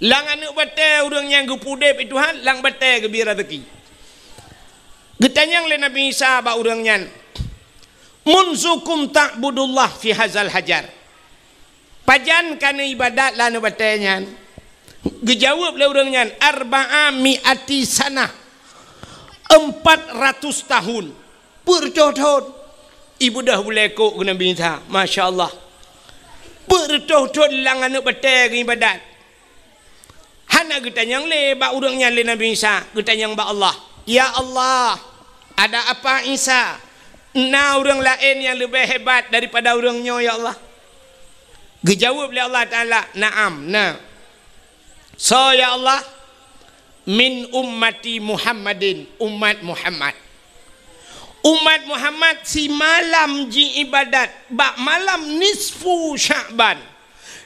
Lam aneuëk batée ureuëng nyang geupeuudeb Tuhan, lam batée geubri rezeki. Geutanyong lé Nabi Isa bak ureuëng nyan, "Munzu kam ta'budullah fi hazal hajar?" "Pajan ka neuibadat lam aneuëk batée nyan?" Geujaweueb lé ureuëng nyan, "Arba'a mi'ati sanah." "Empat ratus tahun." "Peuet reutôh thon." Ibeudôh bulée kok keu Nabi Isa. Masya Allah. "Peuet reutôh thon lam aneuëk batée geuibadat." Hana geutanyong lé bak ureuëng nyan lé Nabi Isa, geutanyong bak Allah. "Ya Allah, ada apa Isa? Na ureuëng laén nyang leubeh hebat daripada ureuëng nyoe, ya Allah?" Geujaweueb lé Allah Taala, "Na'am, na." "Soe, ya Allah?" "Min ummati Muhammadin, umat Muhammad." Umat Muhammad simalam jiibadat bak malam nisfu Sya'ban.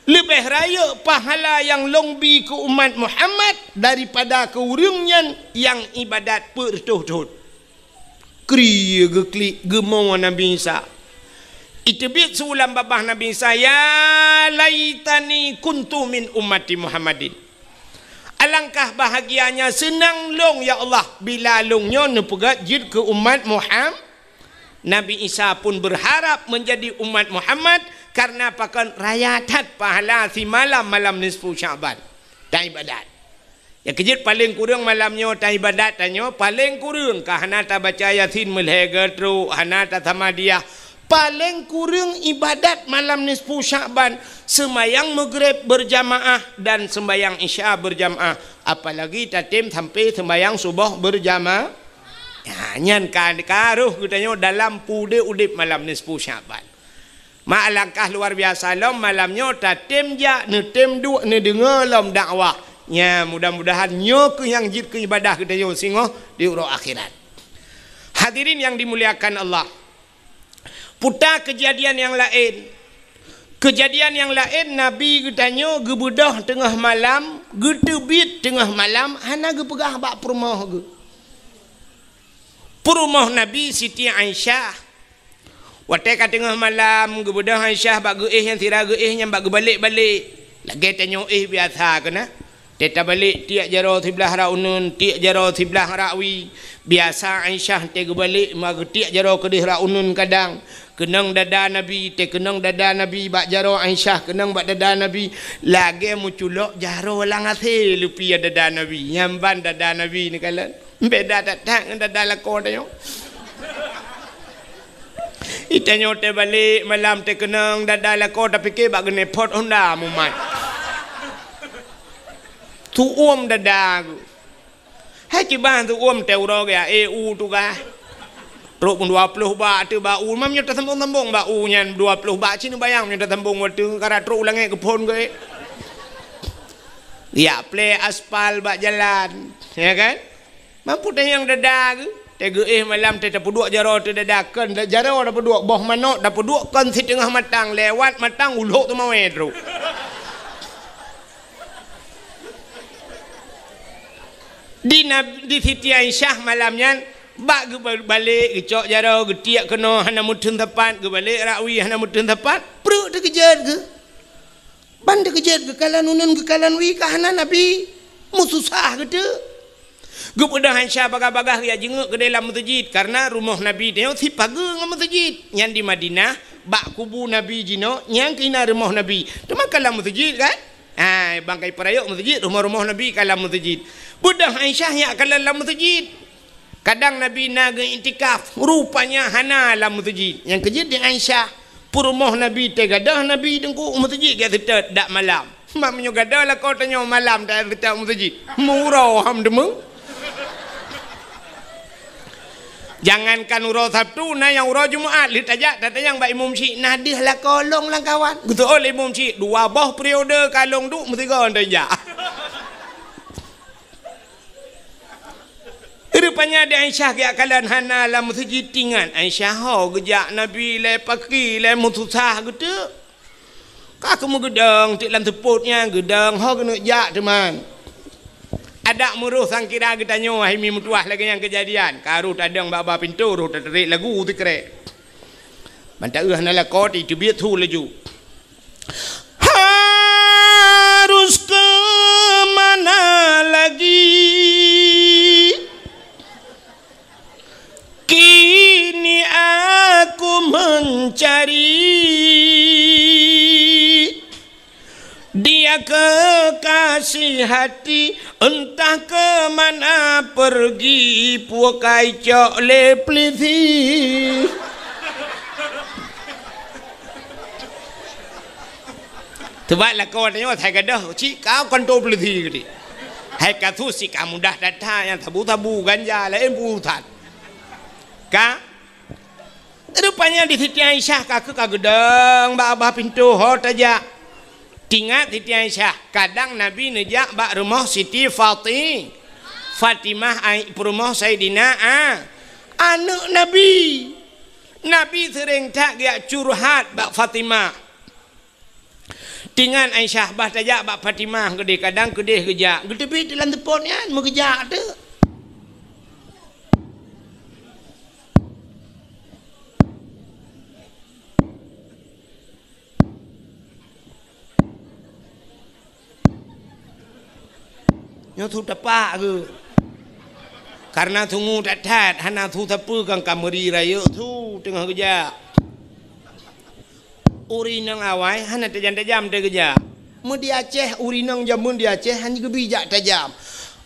Leubeh rayeuk pahala nyang lôn bi keu umat Muhammad daripada keu ureuëng nyan nyang ibadat peuet reutôh thon. Kri geuklik geumo Nabi Isa. Iteubiet su lam babah Nabi Isa, "Ya laitani kuntu min ummati Muhammadin." Alangkah bahagianya seunang lôn, ya Allah, bila lôn nyoe neupeugét jeuet keu umat Muham-, Nabi Isa pun berharap menjadi umat Muhammad, karena pakon raya that pahala simalam malam nisfu Sya'ban. Taibadat. Ya keujeuet paleng kureueng malam nyoe taibadat tanyoe, paleng kureueng ka hana tabaca Yasin meulhèe geutrok, hana tasamadiyah. Paleng kureueng ibadat malam nisfu Sya'ban, seumayang Maghrib berjamaah dan seumayang Isya berjamaah, apalagi tatem sampai seumayang suboh berjamaah. Ya, nyan ka, ka roh geutanyoe dalam peudeh udeb malam nisfu Sya'ban. Ma alangkah luar biasa lom malam nyoe tatem jak, neutem duek, neudeungoe lom dakwah. Nya, mudah-mudahan nyoe keuh nyang jeuet keu ibadah geutanyoe singoh di uroe akhirat. Hadirin yang dimuliakan Allah. Puta keujadian nyang laén. Keujadian nyang laén, Nabi geutanyoe geubeudôh teungoh malam, geuteubiet teungoh malam, hana geupeugah bak peurumoh geuh. Peurumoh Nabi Siti Aisyah. Watée ka teungoh malam, geubeudôh Aisyah bak geuéh nyang sira geuéh nyan bak geubalek-balek. Lagée tanyoe éh biasa keunan. Tée tabalek tiek jaroe siblah rak uneuen, tiek jaroe siblah rak wie. Biasa Aisyah tée geubalek ma geutiek jaroe keudeh rak uneuen kadang. Keunong dada Nabi, tée keunong dada Nabi bak jaroe Aisyah, keunong bak dada Nabi. Lagée meuculok jaroe lam asée leupie dada Nabi. Nyan ban dada Nabi neukalon. Beda that-that ngon dada lakoe tanyoe. Itanyoe tée balek malam tée keunong dada lakoe tapike bak geuneupot honda mumat. Tuom dada geuh. Hai kiban tuom tée uroe geuh, eh, u tugaih. Trok pun dua ploh bak teuh bak u, mam nyoe tasambong-sambong bak u nyan dua ploh bak, ci neubayang nyoe tasambong watée karat trok u langét geuphon geuh. Ya, plé aspal bak jalan, ya kan? Mampu tanyong dada geuh, tée geuéh malam tée tapeuduek jaroe teuh dada, kon jaroe tapeuduek, boh manok tapeuduek kon siteungoh matang, lewat matang ulok teumawé trok. Di Nab-, di Siti Aisyah malam nyan, bak geubalek geucok jaroe, geutiek keunoe hana meuteun sapat, geubalek rak wie hana meuteun sapat, pruet teukeujot geuh. Ban teukeujot geukalon uneuen geukalon wie ka hana Nabi, meususah geuteuk. Geubeudôh Aisyah bagah-bagah geujak jingeuk keudeh lam meuseujid, kareuna rumoh Nabi tanyoe sipageue ngon meuseujid. Nyan di Madinah, bak kubu Nabi jinoe, nyan keuh na rumoh Nabi. Teuma ka lam meuseujid kan? Hai, bangkai peurayok meuseujid, rumoh-rumoh Nabi ka lam meuseujid. Beudôh Aisyah nyak kalon lam meuseujid. Kadang Nabi na geu-iktikaf, rupanya hana lam meuseujid. Nyang keujeuet di Aisyah, peurumoh Nabi teugadôh Nabi teungku u meuseujid geuseutôt dak malam. Mak meunyoe gadôh lakoe tanyoe malam taseutôt u meuseujid. Meuuroe ham deungoe. Jangankan uroe Sabtu, na nyang uroe Jumat lheueh tajak tatanyong bak imum syik, na deuh lakoe lôn lam kawan. Geuseuôt lé imum syik, dua boh periode ka lôn duek meusigoe tajak. Rupanya di Aisyah geujak kalon hana lam meuseujid, tingat Aisyah ho geujak Nabi lé paki lé meususah geuteuk. Ka keumeung geudong teuk lam seupôt nyan geudong ho keuneuk jak teuma. Adak meuroh sangkira geutanyoe hai mi meutuwah lagée nyang keujadian. Ka roh tadong bak ba pintoe roh tatarek lagu sikrek. Ban taeu hana lakoe teubiet su laju. Harus kemana lagi? Kini aku mencari dia kekasih hati, entah ke mana pergi, pukai cok lé pelisi. Sebab lakoe tanyoe asai gadôh, cik kau kan tu pelisi geuti. Hai kasus cik ka mudah that-that nyang sabu-sabu ganja laén urusan. Ka Rupanya di Siti Aisyah ka keuh ka geudong bak babah pintoe ho tajak. Tingat Siti Aisyah, kadang Nabi neujak bak rumoh Siti Fati-, Fatimah ai-, peurumoh Saidina A-, aneuk Nabi. Nabi seuréng that geujak curhat bak Fatimah. Tingat Aisyah bah tajak bak Fatimah keudeh, kadang keudeh geujak. Geuteubiet lam seupôt nyan, meugeujak teuk. Nyoe su tapak geuh. Kareuna sungue that-that, hana su sapeue kan ka meuri rayeuk su teungoh geujak. Ureueng inong awai hana tajam-tajam teuh geujak. Meu di Aceh, ureueng inong jameun di Aceh han geubi jak tajam.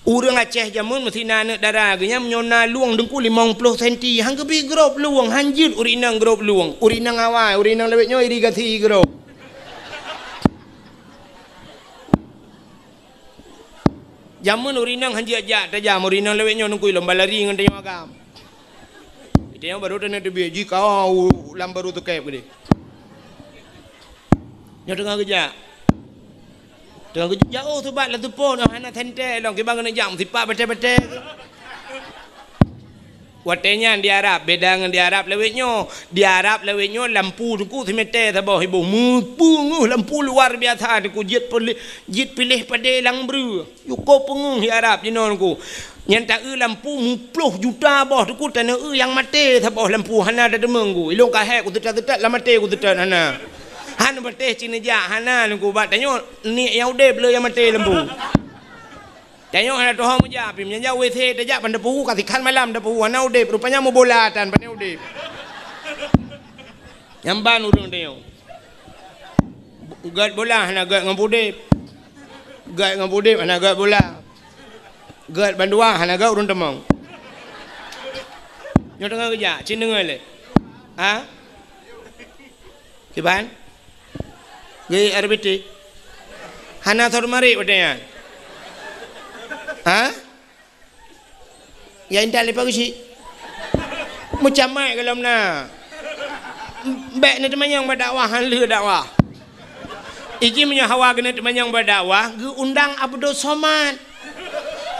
Ureueng Aceh jameun meusi na aneuk dara geuh nyan meunyoe na lueng teungku limong ploh senti, han geubi grob lueng, han jeuet ureueng inong grob lueng. Ureueng inong awai, ureueng inong lawét nyoe irigasi grob. Jameun ureueng inong han jeuet jak tajam, ureueng inong lawét nyoe teungku lom balari ngon tanyoe agam. Tanyoe barô taneuk teubiet jih ka u lam barô teukeb keudeh. Nyoe teungoh geujak. Teungoh geujak jauh subat lam seupôt nyoe hana sentée lom kiban keuneuk jak meusipat batée-batée. Watée nyan di Arab beda ngon di Arab lawét nyoe. Di Arab lawét nyoe lampu teungku simete saboh iboh, meupeungeuh lampu luar biasa teungku, jeuet piléh, jeuet piléh padé lam breueh. Cukup peungeuh di Arab jinoe teungku. Nyang ta-eu lampu muploh juta boh, teungku, ta na-eu nyang maté saboh lampu, hana tateumeung ku. Ilôn ka hék kuteutap-teutap, lam maté kuteutap hana. Han patéh cit neujak, hana lôn ku, bak tanyoe niet nyang udeb le nyang maté lampu. Tanyoe hana tuho meujak, pih meunyoe jak W C tajak ban tapeue, ka sikhan malam tapeue, hana udeb, rupanya meubola tan, pane udeb. Nyang ban ureuëng tanyoe. Gét bola hana gét ngon udeb. Gét ngon udeb hana gét bola. Gét bandua hana gét ureuëng teumong. Nyoe teungoh geujak, cit deungoe lé. Ha? Kiban? Gét R B T. Hana thor marit watée nyan. Ha? Ya intat leupah geuchik. Meucamai golom na. Bék neuteumanyong bak dakwah, han lheueh dakwah. Iji meunyoe hawa keuneuk teumanyong bak dakwah, geuundang Abdul Somad.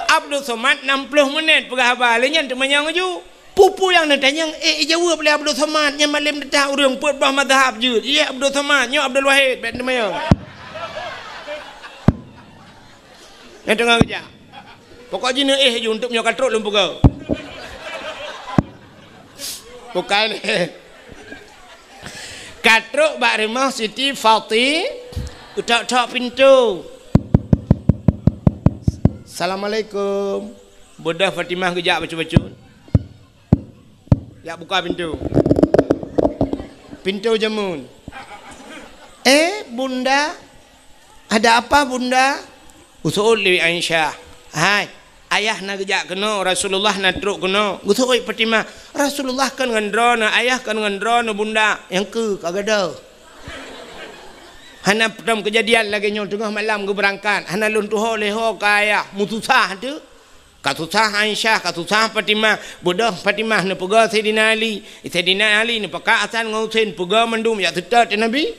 Abdul Somad nam ploh menit peugah haba, lé nyan teumanyong laju. Peue-peue nyang neutanyong, eh, ijaweueb lé Abdul Somad, nyan malem teuta ureuëng peuet boh mazhab jeuet. Iya Abdul Somad, nyoe Abdul Wahid, bék teumanyong. Nyang teungoh geujak. Pokok jih neuéh ju, untuk meunyoe ka trok lôn peugah. Bukai lé. Ka trok bak rumoh Siti Fati, geutok-tok pintoe. Assalamualaikum. Beudôh Fatimah geujak bacut-bacut. Jak buka pintoe. Pintoe jameun. "Eh, Bunda, ada apa, Bunda?" Geuseuôt lé Aisyah. "Hai, ayah na geujak keunoe, Rasulullah na trok keunoe." Geuseuôt Fatimah. "Rasulullah kon ngon droeneuh, ayah kon ngon droeneuh, Bunda." Nyang keu ka gadoh. Hana peutom keujadian lagée nyoe, teungoh malam geubeurangkat. Hana lôn tuho lé ho keu ayah. Meususah teuh. Ka susah Aisyah, ka susah Fatimah. Beudôh Fatimah neupeugah Saidina Ali. Saidina Ali neupeugah Hasan ngon Husein, peugah mandum jak seutôt keu Nabi.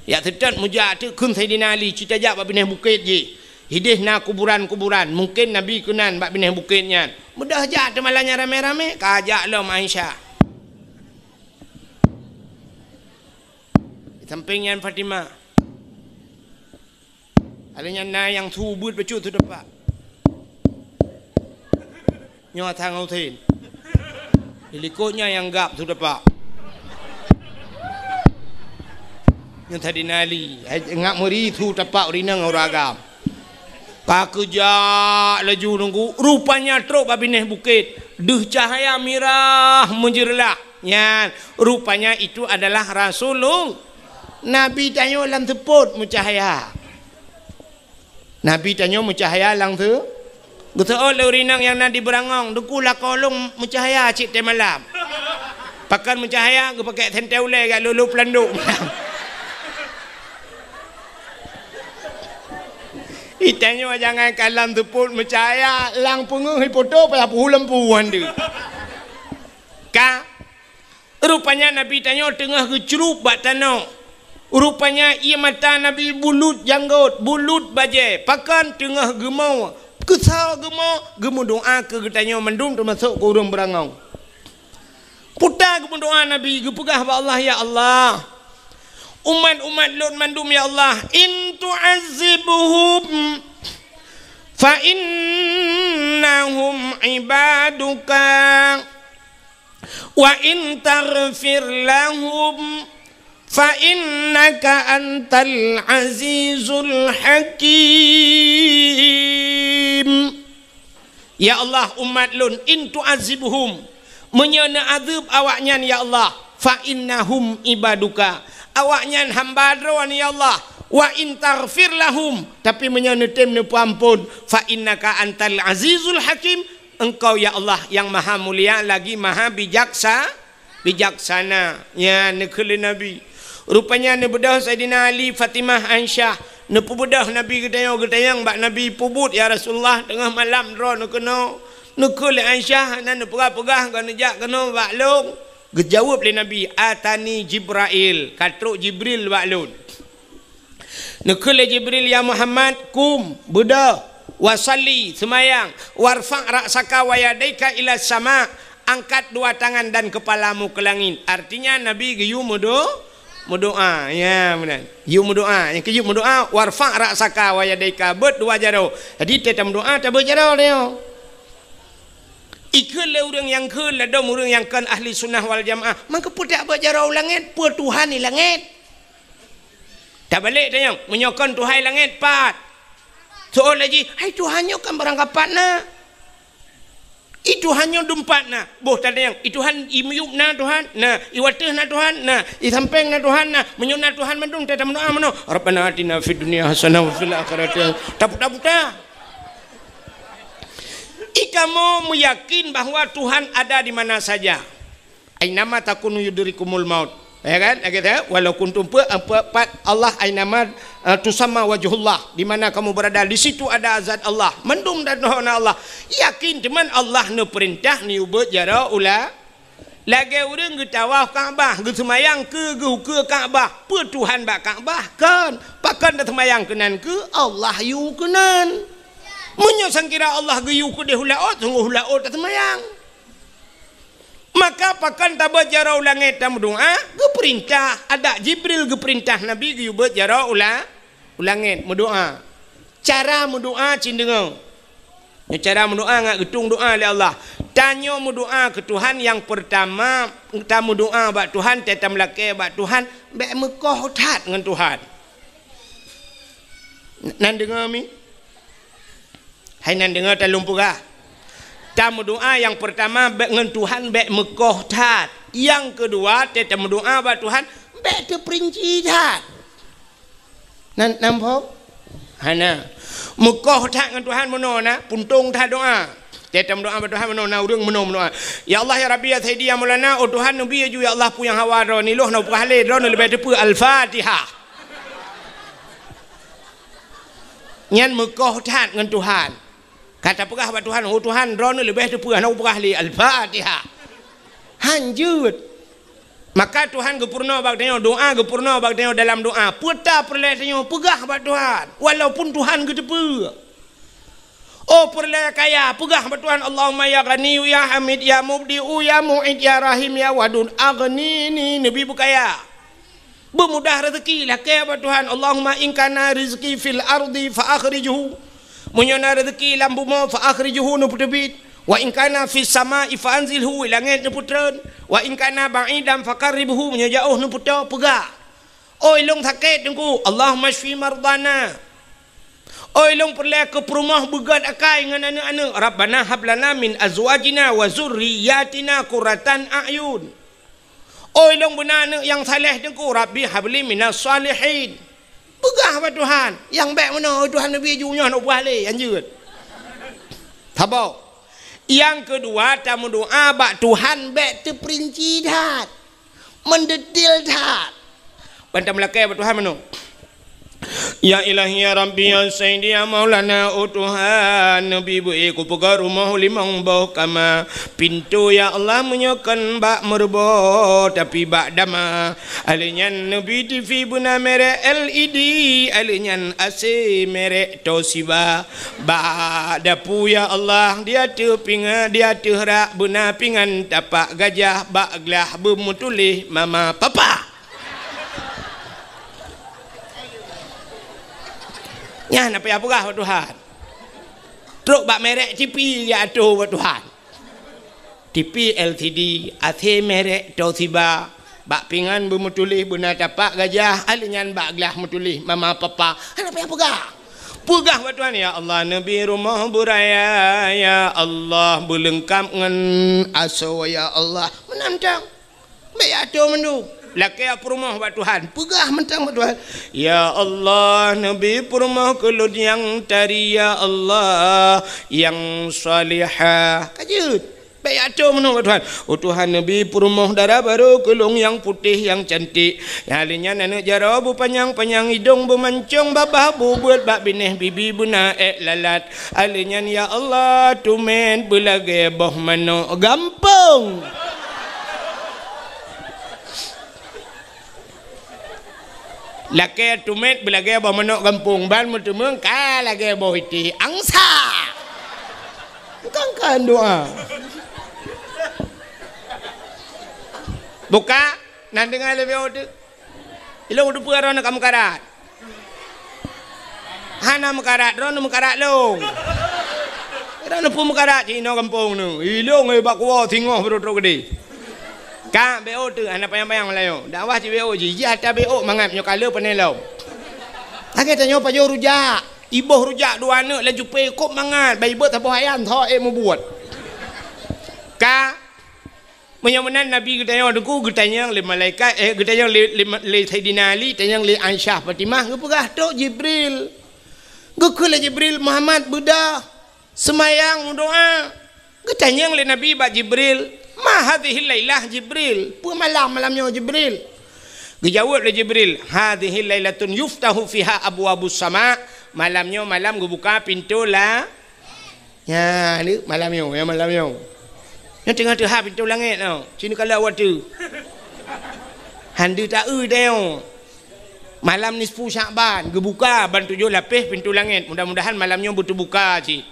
Jak seutôt meujak teuk kheun Saidina Ali, cit tajak bak binéh bukét jih. Idéh na kuburan-kuburan, mungken Nabi keunan bak binéh bukét nyan. Beudôh jak teuma lagée nyan ramé-ramé, ka jak lom Aisyah. Di sampéng nyan Fatimah. Alèh nyan na nyang su beuet bacut su tepak. Nyoe Hasan ngon Husein. Di likot nyan nyang gab su tepak. Nyoe Saidina Ali, hai, ngak meuri su tepak ureueng inong ureueng agam. Ka geujak laju nunggu, rupanya trok bak binéh bukét. Deuh cahya mirah meujeureulah. Nyan, rupanya itu adalah Rasulullah. Nabi tanyoe lam seupôt meucahya. Nabi tanyoe meucahya lam seu-, geuseuôt lé ureueng inong nyang na di beurangong, "Teungku, lakoe lôn meucahya cit watèe malam." Pakon meucahya, geupakék sentée ulée jak lhôh-lhôh peulandôk. Geutanyoe jangankan lam seupôt meucahya, lam peungeuh ipoto payah peuhu lampu han deuh. Ka, rupanya Nabi tanyoe teungoh geucrueb bak tanoh. Rupanya ié mata Nabi bulut janggôt, bulut bajée, pakon teungoh geumo, keusoe geumo, geumeudoá keu geutanyoe mandum teumasok keu ureueng beurangong. Puta geumeudoá Nabi, geupeugah bak Allah, "Ya Allah, umat-umat lôn mandum, ya Allah, in tu'azzibhum fa innahum ibaduka, wa in taghfir lahum fa innaka antal azizul hakim." Ya Allah, umat lôn, in tu'azzibhum, meunyoe neuazeueb awaknyan, ya Allah, fa innahum ibaduka, awaknyan hamba Droe, ya Allah, wa in taghfir lahum, tapi meunyoe neutem neupeuamphon, fa innaka antal azizul hakim, Engkau, ya Allah, nyang maha mulia lagi maha bijaksa-, bijaksana. Nyan neukheun lé Nabi. Rupanya neubeudôh Saidina Ali, Fatimah, Aisyah. Neupeubeudôh Nabi geutanyoe, geutanyong bak Nabi, "Peubuet, ya Rasulullah, teungoh malam droeneuh keunoe?" Neukheun lé Aisyah, hana neupeugah-peugah, "Kon neujak keunoe bak lôn." Geujaweueb lé Nabi, "Atani Jibrail, ka trok Jibril bak lôn." Neukheun lé Jibril, "Ya Muhammad, kum, beudôh, wa shalli, seumayang, warfa' ra'saka wa yadaika ila sama, angkat dua tangan dan kepalamu ke langit." Artinya, Nabi geuyue meudo-, meudoá. Ya, meunan. Geuyue meudoá. Nyang keujeuet meudoá, "Warfa' ra'saka wa yadaika," beuet dua jaroe. Jadi, watèe tameudoá, tabeuet jaroe nyoe. Ikheun lé ureuëng nyang kheun ladôm ureuëng nyang kon ahli sunnah wal jamaah, mangkeupeudak bak jaroe u langét, peue Tuhan di langét? Tabalek tanyong, meunyoe kon Tuhan di langét, pat? Soe laju, hai Tuhan nyoe kan barangkapat na. I Tuhan nyoe dumpat na. Boh tatanyong, i Tuhan i miyueb na Tuhan? Na. I wateueh na Tuhan? Na. I sampéng na Tuhan? Na. Meunyoe na Tuhan mandum, tatameudoa meunoe, "Rabbana atina fid dunya hasanah wa fil akhirati hasanah." Taputa-puta. I kamoe meuyakin bahwa Tuhan ada di mana saja. "Ainama takunu yudrikumul maut." Ya kan? Lagée tu, "Walau kuntum pe-, pe-, pat Allah ainama, eh, tusamma wajhullah." Di mana kamu berada, di situ ada zat Allah. Mandum dan na Allah. Yakin teuma Allah neupeurintah neuyue beuet jaroe u la-, lagée ureuëng geutawaf Ka'bah, geuseumayang keu geuh ukeue Ka'bah. Peue Tuhan bak Ka'bah? Kon. Pakon taseumayang keunan keu Allah yue keunan. Meunyoe sangkira Allah geuyue keudeh u laôt, sunggoh u laôt taseumayang. Maka pakon tabeuet jaroe u langét tameudoa? Geupeurintah, adak Jibril geupeurintah Nabi geuyue beuet jaroe u la-, u langét meudoa. Cara meudoa cit deungoe. Nyoe cara meudoa ngat geutueng doa lé Allah. Tanyoe meudoa keu Tuhan nyang peurtama, tameudoa bak Tuhan, tameulakée bak Tuhan, bék meukoh that ngon Tuhan. Nan deungoe mi? Hai nan deungoe talôn peugah. Tameudoa nyang peurtama bék ngon Tuhan bék meukoh that. Nyang keudua, teuh tameudoa bak Tuhan bék teupeurinci that. Nan, nan phom? Hana. Meukoh that ngon Tuhan meunoe na, puntông that doa. Teuh tameudoa bak Tuhan meunoe na, ureuëng meunoe meudoa. "Ya Allah, ya Rabbi, ya Sayyidi, ya Maulana, oh Tuhan, neubi laju, ya Allah, peue nyang hawa droe nyoe, hana peugah lé, droe nyoe leubeh teupeue." Al-Fatihah. Nyan meukoh that ngon Tuhan. Ka tapeugah bak Tuhan, "Oh Tuhan, droeneuh leubeh teupeue, hana kupeugah lé." Al-Fatihah. Han jeuet. Maka Tuhan geupeurunoe bak tanyoe, doa geupeurunoe bak tanyoe dalam doa. Peue ta peureulée tanyoe peugah bak Tuhan, walaupun Tuhan geuteupeue. Oh peureulée kaya, peugah bak Tuhan, "Allahumma ya Ghaniyyu ya Hamid ya Mubdi'u ya Mu'id ya Rahim ya Wadud, aghnini," neubi beukaya. Beumudah rezeki, lakée bak Tuhan, "Allahumma in kana rizqi fil ardi fa akhrijhu." Meunyoe na rezeki lam bumoe, fa akhrijhu, neupeuteubiet. "Wa in kana fis sama'i fa anzilhu," langét neupeutreun. "Wa in kana ba'idan fa qarribhu," meunyoe jaoh neupeutoe, peugah. Oh ilong sakét Teungku, "Allahumma syfi mardana." Oh ilong peureulée keu peurumoh beugét akai ngon aneuëk-aneuëk, "Rabbana hab lana min azwajina wa zurriyatina qurratan a'yun." Oh ilong beuna aneuëk nyang saleh Teungku, "Rabbi habli minas salihin." Peugah bak Tuhan, nyang bék meunoe, "Oh Tuhan, neubi laju nyoe, hana kupeugah lé," han jeuet. Saboh. Nyang keudua, tameudoa bak Tuhan bék teupeurinci that, meudetil that. Ban tameulakée bak Tuhan meunoe. Ya Ilahi, ya Rabbi, ya Sayyidi, ya Maulana, oh Tuhan, neubi beu-i kupeugöt rumoh limong boh kama. Pintoe, ya Allah, meunyoe kon bak meureuboh, tapi bak dama. Alheuh nyan neubi TV beuna merek L E D, alheuh nyan A C merek Toshiba. Bak dapu, ya Allah, di ateueh pinga-, di ateueh rak beuna pingan tapak gajah, bak glah beumeutuléh mama papa. Nyan na payah peugah bak Tuhan. Trok bak merek TV ya ateueh bak Tuhan. TV L C D, A C merek Toshiba, bak pingan beumeutuléh beuna tapak gajah, alheuh nyan bak glah meutuléh mama papa. Hana payah peugah. Peugah bak Tuhan, "Ya Allah, neubi rumoh beuraya, ya Allah, beuleungkab ngon asoe, ya Allah." Meunan tang. Bék ateueh mandum. Lakée peurumoh bak Tuhan. Peugah mantong bak Tuhan, "Ya Allah, neubi peurumoh keu lôn nyang tari, ya Allah, nyang salihah." Ka jeuet. Bék ateueh mandum bak Tuhan. Oh Tuhan, neubi peurumoh dara barô keu lôn nyang putéh, nyang cantik. Nyang lheuh nyan aneuëk jaroe beupanyang-panyang, idong beumancong, babah beubeuet, bak binéh bibi beuna ék lalat. Alheuh nyan, ya Allah, tumet beulagée boh manok gampông. Lakée tumet beulagée boh manok gampông, ban meuteumeung ka lagée boh itéh angsa. Bukan kan doa. Buka, nan deungoe leubeh uteuk. Ilong uteuk peue droeneuh ka meukarat. Hana meukarat, droeneuh meukarat lôn. Ada neupeu meukarat cit inoe gampông nyoe. Ilong, eh, bak kuwoe singoh beurôk-rôk keudéh. Ka, B O teuh, hana panyang-panyang Meulayu. Dakwah cit B O jih, jih ata B O mangat nyoe ka le pané lom. Lagèe tanyoe pajoh rujak, iboh rujak dua aneuk laju pé kôb mangat, bah ibeuet saboh ayam, tho ék mubuet. Ka, meunyoe meunan Nabi geutanyong teungku, geutanyong lé malaikat, eh, geutanyong lé, lé, lé Saidina Ali, tanyong lé Aisyah Fatimah, geupeugah, "Trok Jibril." Geukheun lé Jibril, "Muhammad, beudôh." Seumayang, meudoá. Geutanyong lé Nabi bak Jibril, "Ma hadhihil lailah, Jibril? Peue malam, malam nyoe, Jibril?" Geujaweueb lé Jibril, "Hadhihil lailatun yuftahu fiha abwabus sama." Malam nyoe malam geubuka pintoe la-, nya, ni malam nyoe, ya, malam nyoe. Nyoe teungoh teuhah pintoe langét nyoe. Sinoe kalau watèe. Han deuh taeu teuh nyoe. Malam nisfu Sya'ban geubuka ban tujoh lapéh pintoe langét. Mudah-mudahan malam nyoe beuteubuka cit.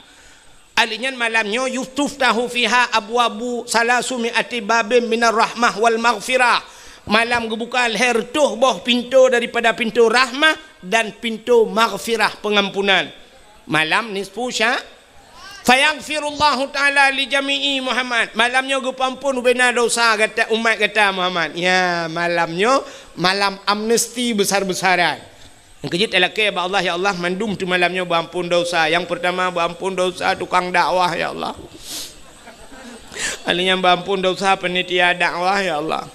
Ahli nyan malam nyoe, "Yutuftahu fiha abwabu salasumi ati babim minar rahmah wal maghfirah." Malam geubuka lhèe reutôh boh pintoe daripada pintoe rahmah dan pintoe maghfirah, pengampunan. Malam nisfu sya-, fayaghfirullahu ta'ala li jami'i Muhammad. Malam nyoe geupeuampon ubena dosa gata, umat gata Muhammad. Ya, malam nyoe malam amnesti besar-besaran. Nyang keujeuet talakèe bak Allah, "Ya Allah, mandum teuh malam nyoe beuampon dosa." Nyang peurtama beuampon dosa tukang dakwah, ya Allah. Alèh nyan beuampon dosa panitia dakwah, ya Allah.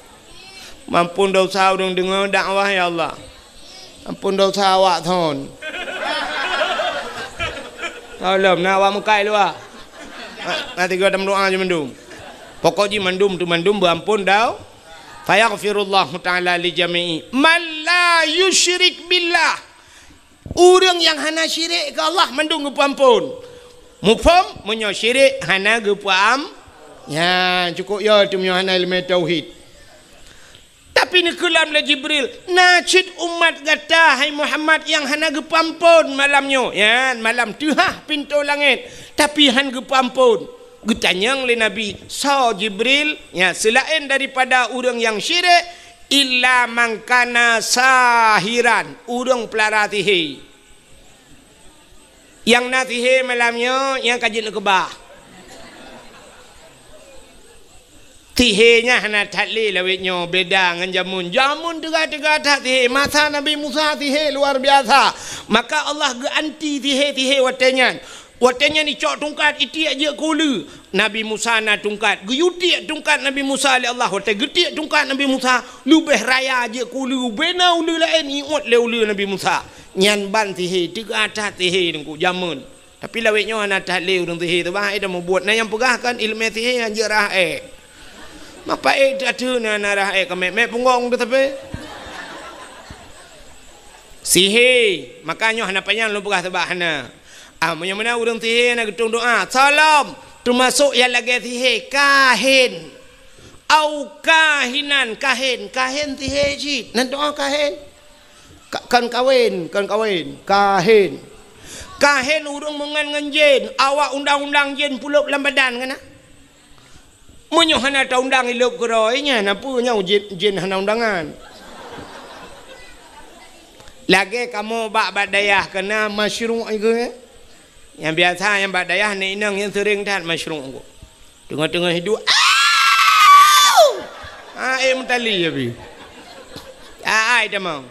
Beuampon dosa ureueng deungö dakwah, ya Allah. Ampon dosa awak thon. Tolong, na awak meukai luwa. Na, na tiga tam doa je mandum. Pokok jih mandum teuh mandum beuampon dau-, Fayaghfirullahu ta'ala li jami'i man la yusyrik billah. Ureueng nyang hana syirik keu Allah mandum geupeuampon. Muphom? Meunyoe syirik hana geupeuam-, nyan cukôp yo teuh meunyoe hana ileumèe tauhid. Tapi neukheun lom lé Jibril, "Na cit umat gata, hai Muhammad, nyang hana geupeuampon malam nyoe." Nyan malam teuhah pintoe langét, tapi han geupeuampon. Geutanyong lé Nabi, "Soe Jibril?" Nya, seulaén daripada ureueng nyang syirik, "Illa man kana sahiran," ureueng peulara sihé. Nyang na sihé malam nyoe, nyang ka jeuet neukeubah. Sihé nyan hana that lé lawét nyoe, beda ngon jameun. Jameun teuga-teuga that sihé. Masa Nabi Musa sihé luar biasa. Maka Allah geuanti sihé-sihé watèe nyan. Watèe nyan icok tungkat, itiek jeuet keu uleue. Nabi Musa na tungkat, geuyue tiek tungkat Nabi Musa lé Allah. Watèe geutiek tungkat Nabi Musa, leubeh raya jeuet keu uleue, bubena uleue laén iôt lé uleue Nabi Musa. Nyan ban sihé, teuga that sihé teungku jameun. Tapi lawét nyoe hana that lé ureueng sihé teuh, bah, eh, dah mubuet. Na nyang peugah kan ileumèe sihé nyan jeuet rhah èk. Mapa èk that teuh na, na rhah èk, ka mèk-mèk punggong teuh tapi. Sihé, maka nyoe hana panyang lôn peugah sabab hana. Ah, meunyoe meunan ureueng sihé na geutueng doa, salom, teumasok nyang lagèe sihé, kahin, au kahinan, kahin, kahin sihé cit. Nan doa kahin. Ka-, kan kawén, kan kawén, kahin. Kahin ureueng meungon ngon jén, awak undang-undang jén pulop lam badan kan na? Meunyoe hana taundang ilop keudroe nyan, na peue nyoe jén, jén hana undangan. Lagèe kamoe bak, bak dayah keunan masyruq iku, eh? Nyang biasa nyang bak dayah nèk inong nyang seuring that masyruq iku. Teungoh-teungoh hidup, "Au!" Ah, eh, meutali ya bi. Ah, ai tamong.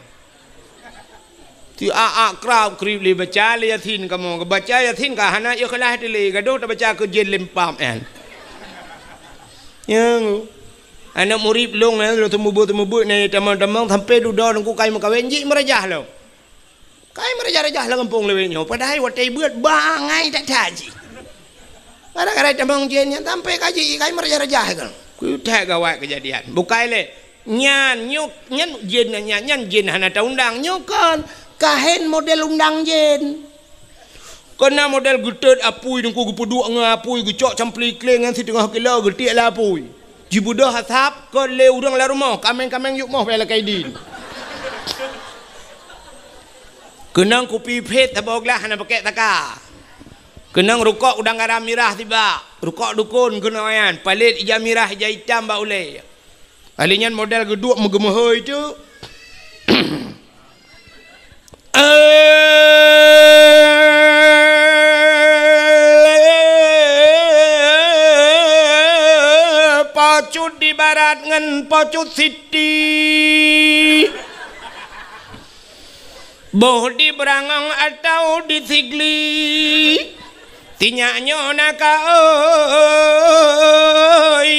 Ti a-a krab krib lé baca lé Yasin kamoe. Baca Yasin ka hana ikhlas teuh lé, gadoh tabaca keu jén lempam nyan. Nyang aneuk murit lôn nyan, lôn seumeubeuet-seumeubeuet nyan tamong-tamong sampai dudoe teungku kai meukawen, jih meurajah lom. Kai meurajah-rajah lam gampông lawét nyoe, padahai watèe beuet bangai that-that jih. Gara-gara tamong jén nyan sampai ka jih kai meurajah-rajah kan. Keu that gawat keujadian. Bukai lé. Nyan, nyoe, nyan jén nyan, nyan jén hana taundang. Nyoe kon, kahen model undang jén. Keunan model geutot apui teungku geupeuduek ngon apui, geucok campli kleng nyan siteungoh kilo geutiek lam apui. Jibeudôh asab kon lé ureueng lam rumoh, kaméng-kaméng yub moh bèk lakèe idin. Keunong kupi phét saboh glah hana pakèk saka. Keunong rukok udang garam mirah sibak, rukok dukon keunoe nyan, palét ija mirah ija itam bak ulèe. Kali nyan model geuduek meugeumeuhôi teuk. Cut di barat ngon Po Cut Siti. Boh di Beurangong atawa di Sigli. Sinyak nyoe na kaôi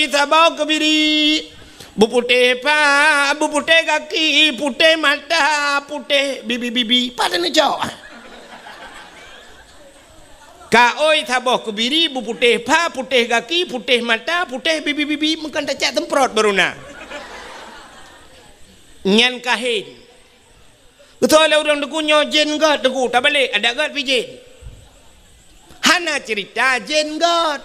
saboh keubiri. Beuputéh pha, beuputéh gaki, putéh mata, putéh bibi-bibi. Pat neucok? Kaôi saboh keubiri, beuputéh pha, putéh gaki, putéh mata, putéh bibi-bibi, meukan tacak teumprot baru na. Nyan kahén. Geutoe lé ureuëng Teungku nyoe jén gét Teungku, tabalek, adak gét pih jén. Hana ceurita jén gét.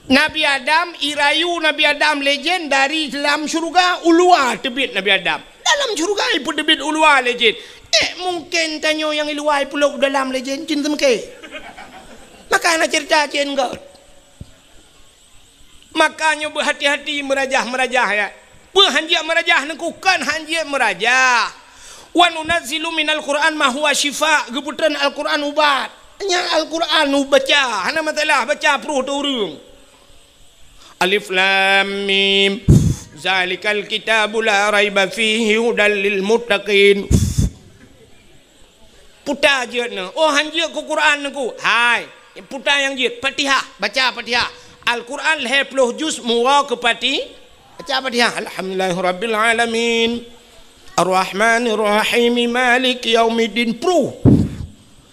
Nabi Adam, irayu Nabi Adam lé jén dari lam syeuruga, u luwa teubiet Nabi Adam. Dalam syeuruga ipeuteubiet u luwa lé jén. Eh, mungken tanyoe nyang i luwa ipulop u dalam lé jén, cit teumeuke. Maka hana ceurita jén gét. Maka nyoe beuhati-hati meurajah-meurajah, ya. Peue hanjeuet meurajah Teungku? Kon hanjeuet meurajah. "Wa nunazzilu minal Qur'an ma huwa syifa," geupeutreun Al-Qur'an ubat. Nyang Al-Qur'an ubaca, hana masalah, baca pruh teu ureuëng. Alif Lam Mim. Zalikal kitabu la raiba fihi hudal lil muttaqin. Puta jeuet nyoe. Oh, hanjeuet keu Quran Teungku. Hai, puta nyang jeuet. Fatihah, baca Fatihah. Al-Quran lhée ploh juz, meuwoe keu Fati-, baca Fatihah. Alhamdulillahirabbil alamin. Arrahmanirrahim. Maliki yaumiddin. Pruh.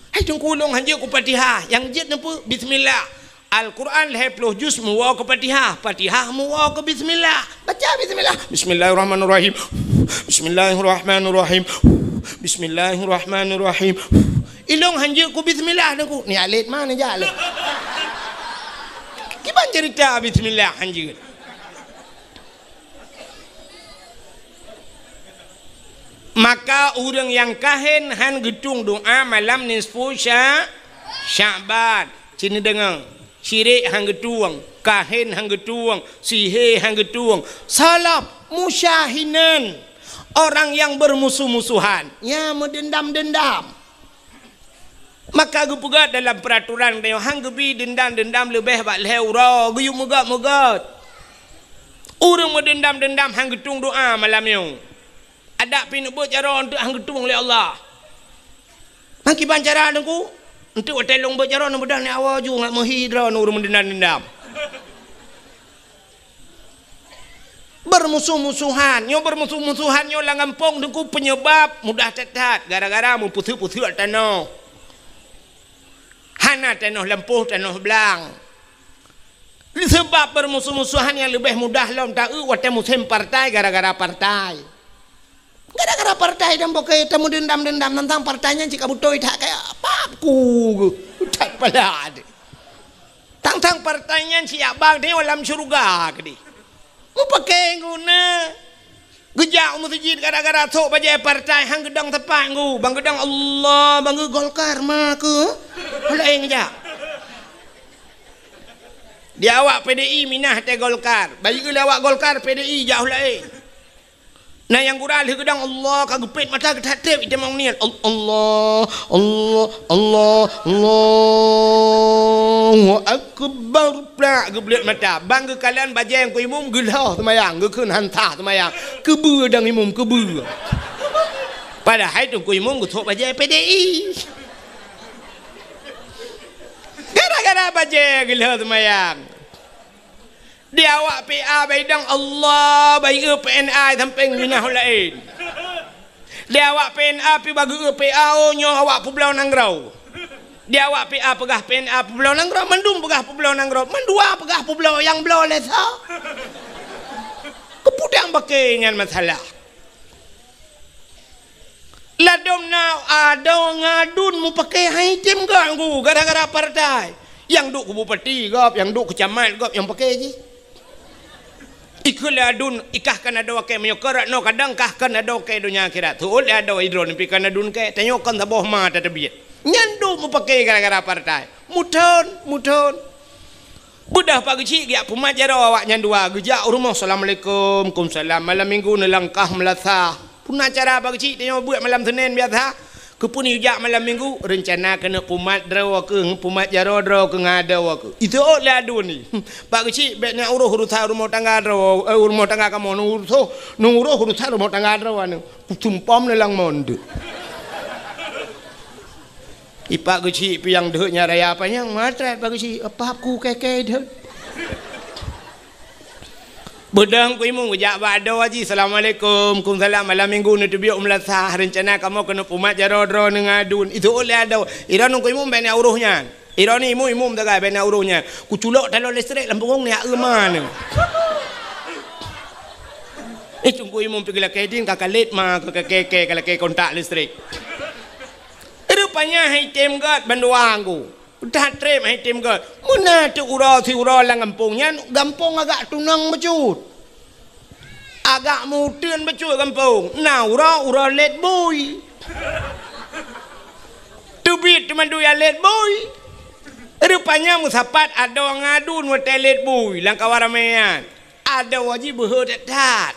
Hai Teungku, lôn hanjeuet keu Fatihah. Nyang jeuet nyoe peue? Bismillah. Al-Quran lhée ploh juz meuwoe keu Fatihah, Fatihah meuwoe keu bismillah. Baca bismillah. Bismillahirrahmanirrahim. Bismillahirrahmanirrahim. Bismillahirrahmanirrahim. Ilôn hanjeuet keu bismillah Teungku. Ni alet ma neujak lé. Kiban ceurita bismillah hanjeuet. Maka ureuëng nyang kahén han geutueng doá malam nisfu Sya-, Sya'ban. Cit neudeungoe, syirik han geutueng, kahén han geutueng, sihé han geutueng, salab, musyahinan, orang yang bermusuh-musuhan, ya, meudendam-dendam. Maka geupeugah dalam peuraturan tanyoe, han geubi deundam-deundam leubeh bak lhée uroe, geuyue meugét-meugét. Ureuëng meudeundam-deundam han geutueng doá malam nyoe. Adak pih neubeuet jaroe eunteuk han geutueng lé Allah. Meukiban cara Teungku? Eunteuk watée lôn beuet jaroe neubeudôh ni awoe ju ngat meuhi droe ureuëng meudeundam-deundam. Beurmusoh-musohan. Nyoe beurmusoh-musohan nyoe lam gampông Teungku peunyeubab mudah that-that gara-gara meupeuseuet-peuseuet tanoh. Hana tanoh lampôh, tanoh blang. Seubab beurmusoh-musohan nyang leubeh mudah lom taeu watée musém partai gara-gara partai. Gara-gara partai dan boke tameudeundam-deundam teuntang partai nyan cit ka beutôi that kaya pap ku that pala deh. Tang-tang partai nyan siyak bang teuh lam syeuruga keudeh. Mupakée guna. Geujak u meuseujid gara-gara sok bajée partai han geudong teupang gu. Bang geudong Allah, bang geu Golkar ma keu. Laén geujak. Di awak P D I minah teuh Golkar. Bayeue lé awak Golkar P D I jak laén. Na nyang gura lheueh geudong Allah ka geupét mata geutatép itamong niet. Al-, Allah, Allah, Allah, Allahu Akbar. Plak geubleuet mata. Bang geukalon bajée nyang keu imum geulhoh seumayang, geukheun han sah seumayang. Keubeue dang imum, keubeue. Padahai teungku imum geusok bajée P D I. Gara-gara bajée geulhoh seumayang. Di awak P A baidong Allah, bayeue P N A sampéng minah laén. Di awak P N A pi bageue P A, oh, nyoe awak peubloe nanggroe. Di awak P A peugah P N A peubloe nanggroe, mandum peugah peubloe nanggroe, mandua peugah peubloe nyang bloe lé soe. Keuputang bakée nyan masalah. Ladom na adoe ngon adun mupakée hai tem gak gu gara-gara partai. Nyang duek keu bupati gob, nyang duek keu camat gob nyang pakée jih. Ikheun lé adun, ikah kan adoe kée meunyoe keu rot noe kadang kah kan adoe kée donya akhirat. Teuôt lé adoe idroe neupi kan adun kée, tanyoe kan saboh ma tateubiet. Nyan duek mupakée gara-gara partai. Muthon, muthon. Beudôh Pak Geuchik geujak peumat jaroe awaknyan dua, geujak u rumoh, "Assalamualaikum." "Kumsalam." Malam minggu neulangkah meulasah. Peue na cara Pak Geuchik tanyoe buet malam Senin biasa? Keupeue neujak malam minggu? Reuncana keuneuk pumat droe keuh, pumat jaroe droe keuh ngon adoe keuh. Iteuôt lé aduen nyan. Pak Geuchik, bèk neuuroh urusan rumoh tangga droe, eh, rumoh tangga kamoe, neuuroh, neuuroh urusan rumoh tangga droe nyan. Kusumpom lé lam mon deuh. I Pak Geuchik piang deuh nyan raya panyang, meuhat Pak Geuchik, pap ku kèe-kèe deuh. Beudôh Teungku Imum geujak bak adoe jih, "Assalamualaikum." "Kumsalam." "Malam minggu neuteubiet u meulasah, reuncana kamoe keuneuk pumat jaroe droeneuh ngon aduen." Iteuôt lé adoe. Iroe nyoe Teungku Imum bèk neuuroh nyan. Iroe nyoe imum-imum sagai bèk neuuroh nyan. Kuculok taloe listrik lam punggong nyan, eu ma nyoe. Eh, Teungku Imum pih geulakèe dien ka kalét ma, ka kèe-kèe ka lakèe kontak listrik. Rupanya hai tem gèt bandua Teungku. That trép hai tem gèt. Meunan teuk uroe siuroe lam gampông nyan, gampông agak tunong bacut. Agak meuteun bacut gampông. Na uroe, uroe lét bui. Teubiet teuma dua lét bui. Rupanya meusapat adoe ngon aduen watèe lét bui lam kawan ramè nyan. Adoe jih beuhe that-that.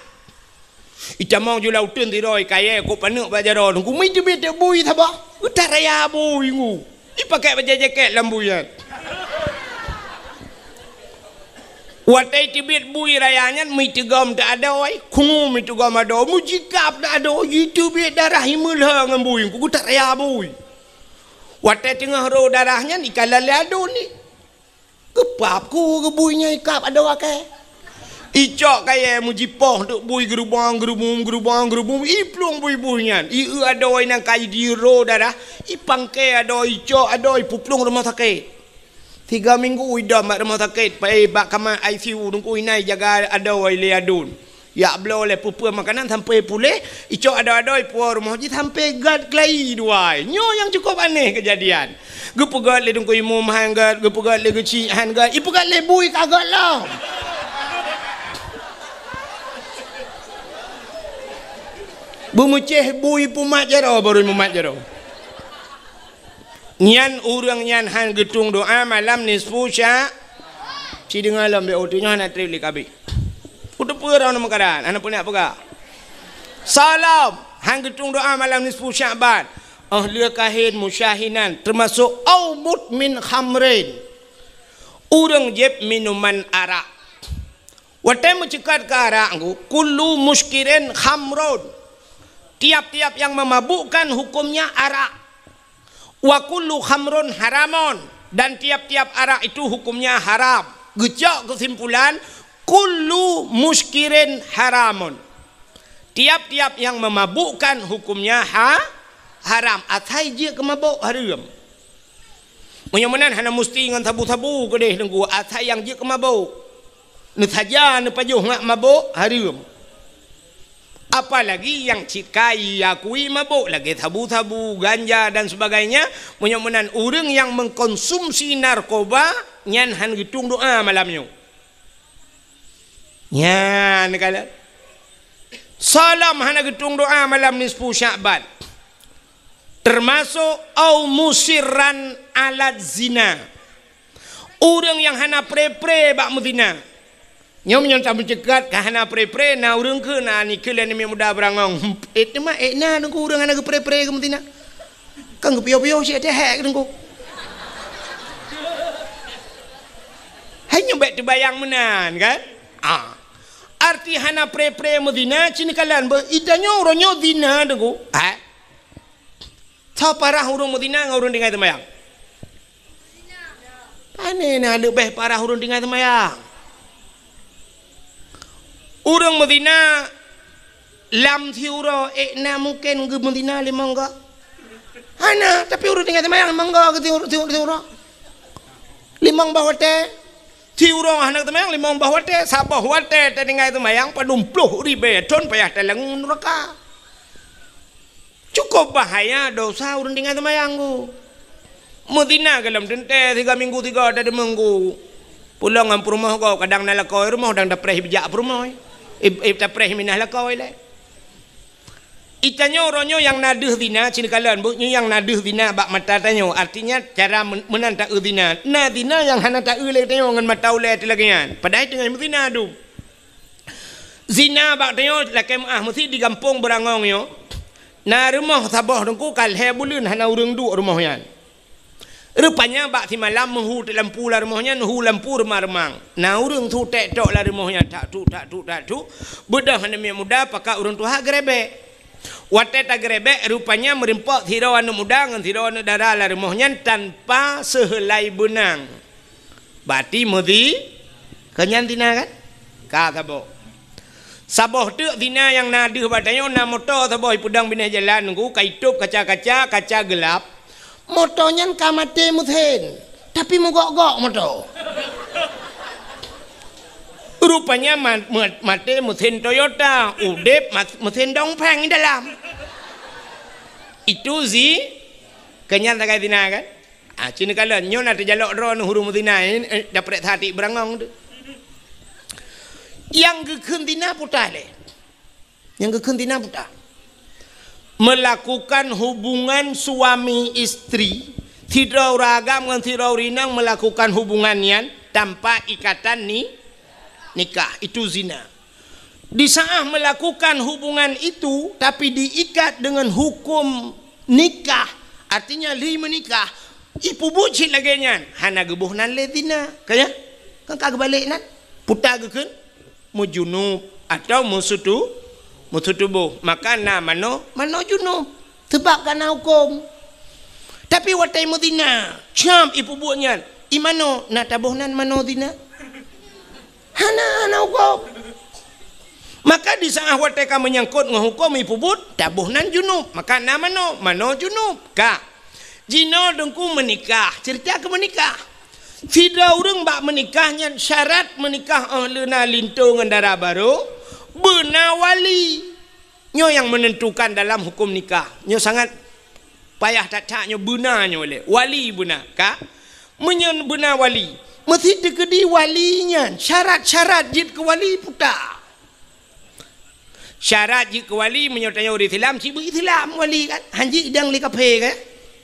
Itamong ju lam uteuen sidroe kayèe kok paneuk bak jaroe Teungku, meuteubit bui saboh. Utak raya bui Teungku. Ipakèk bajèe jakét lam bui nyan. Watèe teubiet bui raya nyan, meuteugom teuh adoe, khungu meuteugom adoe, meujikab teuh adoe, jiteubiet darah imeulhö ngon bui Teungku, utak raya bui. Watèe teungoh rô darah nyan, ikalon lé aduen nyan. Geupap ku keu bui nyan ikab adoe akèe. Icok kayèe meujipoh teuk bui geurubong-geurubong, geurubong-geurubong, iplueng bui-bui nyan. Ieu adoe nyang ka jidiro darah, ipangkèe adoe, icok adoe, ipeuplueng rumoh sakét. Tiga minggu idong bak rumoh sakét, pai bak kama I C U Teungku, inan ijaga adoe lé aduen. Jak bloe lé peue-peue makanan sampoe puléh, icok adoe-adoe ipuwoe rumoh jih sampoe gèt keulayi dua. Nyoe nyang cukôp aneh keujadian. Geupeugèt lé Teungku Imum han gèt, geupeugèt lé Geuchik han gèt, ipeugèt lé bui ka gèt lom. Beumeucéh bui pumat jaroe, barô mumat jaroe. Nyan ureueng nyan han geutueng doa malam nisfu Sya-, ci deungoe lom, bèk uteunyoe hana trép lé kabeh. Uteupeue droeneuh meukaran, hana peue nak peugah. Salam, han geutueng doa malam nisfu Sya'ban. Oh lheueh kahén musyahinan, teumasok au mudmin khamrin. Ureueng jieb minuman arak. Watèe meuceukat keu arak Teungku, kullu muskirin khamrun. Tiap-tiap yang memabukkan hukumnya arak. Wa kullu khamrun haramun. Dan tiap-tiap arak itu hukumnya haram. Geucok keusimpulan, kullu muskirin haramun. Tiap-tiap yang memabukkan hukumnya ha-, haram. Asai jeuet keu mabök hareuem. Meunyoe meunan hana musti ngon sabu-sabu keudeh Teungku, asai nyang jeuet keu mabök. Neusaja neupajoh ngat mabök hareuem. Apalagi nyang cit ka iakui mabök lagèe sabu-sabu, ganja dan sebagainya, meunyoe meunan ureueng nyang mengkonsumsi narkoba nyan han geutueng doa malam nyoe. Nyan kalon. Salam hana geutueng doa malam nisfu Sya'ban. Teumasok au musirran ala zina. Ureueng nyang hana pré-pré bak meuzina. Nyoe meunyoe tameuceukat ka hana pré-pré, na ureueng keu na nikeue lé aneuk muda beurangong. Ék teuma ék na Teungku ureueng hana geupré-pré keu meuzina. Kan geupiôh-piôh cit teuhek Teungku. Hai nyoe bèk teubayang meunan kan? Ah. Arti hana pré-pré meuzina, ci neukalon beuh, i tanyoe uroe nyoe zina Teungku. Ha? Soe parah ureueng meuzina ngon ureueng tinggai seumayang? Pane na leubeh parah ureueng tinggai seumayang. Ureueng meuzina lam siuroe ék na mungken geumeuzina limong goe? Hana, tapi ureueng tinggai seumayang limong goe keu siuroe, siuroe, siuroe. Limong boh watèe. Siuroe hana seumayang limong boh watèe, saboh watèe tatinggai seumayang padum ploh ribèe thon payah talangue nuraka. Cukôp bahaya dosa ureueng tinggai seumayang Teungku. Meuzina goh lom teuntèe siga minggu siga tadeungoe Teungku. Pulang ngon peurumoh gob kadang na lakoe rumoh dang tapreh bijak peurumoh. Ib-, ib tapreh minah lakoe lé. I tanyoe uroe nyoe nyang na deuh zina, ci neukalon beuh, nyoe nyang na deuh zina bak mata tanyoe. Artinya cara men-, meunan taeu zina. Na zina nyang hana taeu lé tanyoe ngon mata ulèe teuh lagèe nyan. Padahai teungoh meuzina dum. Zina bak tanyoe lakèe meu'ah meusi di gampông Beurangong nyoe. Na rumoh saboh teungku ka lhèe buleuen hana ureueng duek rumoh nyan. Rupanya bak simalam meuhu lampu lam rumoh nyan, hu lampu reumang-reumang. Na ureueng su tek tok lam rumoh nyan, tak tuk, tak tuk, tak tuk. Beudôh aneuk miet muda pakat ureueng tuha geurebek. Watèe tageurebek, rupanya meurimpok sidroe aneuk muda ngon sidroe aneuk dara lam rumoh nyan tanpa seuheulai beunang. Berarti meuzi-, keu nyan zina kan? Ka saboh. Saboh teuk zina nyang na deuh bak tanyoe, na moto saboh ipeudong binéh jalan nunggu, ka itôp kaca-kaca, kaca geulap. Moto nyan ka maté meusén, tapi meugok-gok moto. Rupanya ma-, ma-, maté meusén Toyota, udép ma-, meusén dongpeng di dalam. Itu zi-, keu nyan sagai zina kan? Ah, ci neukalon, nyoe na teujalok droeneuh ureueng meuzina, eh, eh, daprek that ié beurangong teuh. Nyang geukheun zina peue lé. Nyang geukheun zina peue? Melakukan hubungan suami istri, sidroe ureueng agam ngon sidroe ureueng inong melakukan hubungan nyan tanpa ikatan ni-, nikah, itu zina. Di saat melakukan hubungan itu, tapi diikat dengan hukum nikah, artinya lheuh meunikah, ipeubuet cit lagèe nyan, hana geuboh nan lé zina. Ka nyan? Kan ka geubalek nan? Peue geukheun? Meujunub atau meusutu-, meusutuboh. Maka na manoe, manoe junub. Sabab ka na huköm. Tapi watèe meuzina, cam ipeubuet nyan, i manoe na taboh nan manoe zina? Hana, hana huköm. Maka di saat watèe ka meunyangkot ngon huköm ipeubuet, taboh nan junub. Maka na manoe, manoe junub. Ka. Jinoe teungku meunikah, ceurita keu meunikah. Sidroe ureueng bak meunikah nyan syarat meunikah óh lheueh na linto ngon dara barô, beuna wali. Nyoe nyang menentukan dalam huköm nikah. Nyoe sangat payah that-that nyoe beuna nyoe lé. Wali beuna, ka? Meunyoe beuna wali, meusti teukeudi wali nyan syarat-syarat jeuet keu wali peue? Syarat jeuet keu wali, meunyoe tanyoe ureueng Islam, cit beu-Islam wali kan? Han jeuet idang lé kafé kan?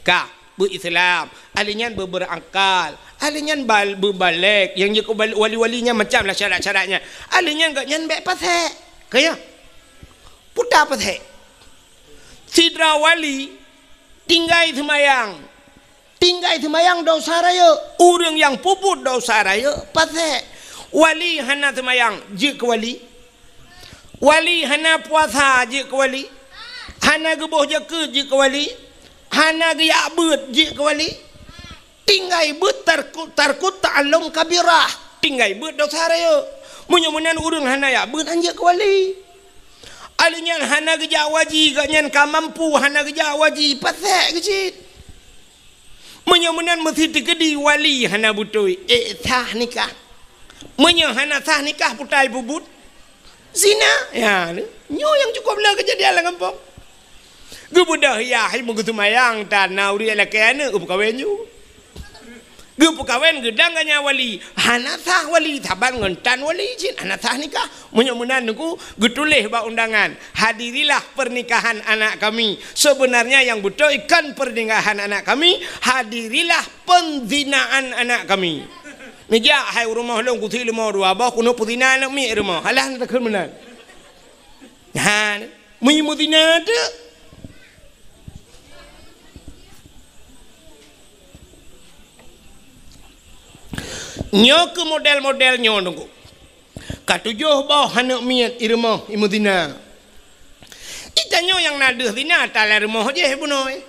Ka, beu-Islam. Ahli nyan beu-, beurakal. Ahli nyan bal-, beubalek. Nyang jeuet keu bal-, wali-wali nyan macam lah syarat-syarat nyan. Ahli nyan gobnyan bèk pasék. Ka nyan? Peue pasék? Sidroe wali tinggai seumayang. Tinggai seumayang desya rayeuk. Ureueng nyang peubuet desya rayeuk pasék. Wali hana seumayang, jeuet keu wali. Wali hana puasa, jeuet keu wali. Hana geuboh jakeuet, jeuet keu wali. Hana geujak beuet, jeuet keu wali. Tinggai beuet tarku-, tarku ta'allum kabirah. Tinggai beuet desya rayeuk. Meunyoe meunan ureueng hana jak beuet, han jeuet keu wali. Ahli nyan hana geujak waji, gobnyan ka mampu hana geujak waji, pasék keuh cit. Meunyoe meunan meusti teukeudi wali hana beutôi, ék sah nikah. Meunyoe hana sah nikah, peue ipeubuet? Zina. Ya, nyoe nyang cukup le keujadian lam gampông. Geubeudôh yah, hai meugeuseumayang, tan na ureueng lakèe aneuk geupeukawen ju. Geupeukawen geudang gobnyan wali, hana sah wali, saban ngon tan wali cit, hana sah nikah. Meunyoe meunan teungku, geutuléh bak undangan, "Hadirilah pernikahan anak kami." Sebenarnya yang beutôi kon pernikahan anak kami, hadirilah penzinaan anak kami. Neujak hai u rumoh lôn keusi leumo dua boh, keuneuk peuzina aneuk miet rumoh. Alah, takheun meunan. Ha, meunyoe meuzina teuk. Nyoe keuh model-model nyoe teungku. Ka tujoh boh aneuk miet i rumoh i meuzina. Di tanyoe nyang na deuh zina, ta lam rumoh jih bunoe.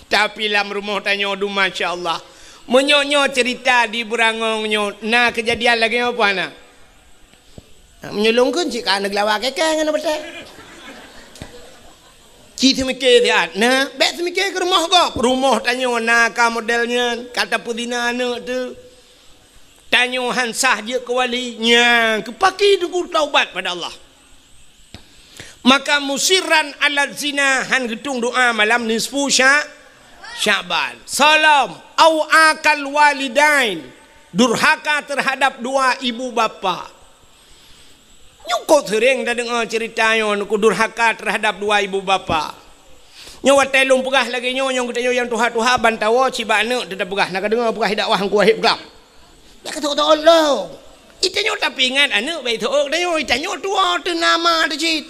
Tapi lam rumoh tanyoe dum, masya Allah. Meunyoe nyoe cerita di Beurangong nyoe, na keujadian lagèe nyoe peue hana? Meunyoe lôn kheun cit ka aneuk lawa kèe-kèe ngon aneuk batèe. Ci seumiké siat, na, bèk seumiké keu rumoh gob. Rumoh tanyoe na ka model nyan, ka tapeuzina aneuk teuh. Tanyoe han sah jeuet keu wali, nyan keuh pakri teungku taubat pada Allah. Maka musirran ala zina, han geutueng doa malam nisfu Sya-, Sya'ban. Salam, au akal walidain, durhaka terhadap dua ibu bapa. Nyoe ka seuréng tadeungoe cerita nyoe, keu durhaka terhadap dua ibu bapa. Nyoe watèe lôn peugah lagèe nyoe, nyoe geutanyoe nyang tuha-tuha ban tawoe cit bak aneuk teuh tapeugah, na kadeungoe peugah dakwah Teungku Wahid peugah. Nyan ka teuôt-teuôt lom. Di tanyoe tapeuingat aneuk bèk teuôt tanyoe, di tanyoe tuwoe teuh na ma teuh cit.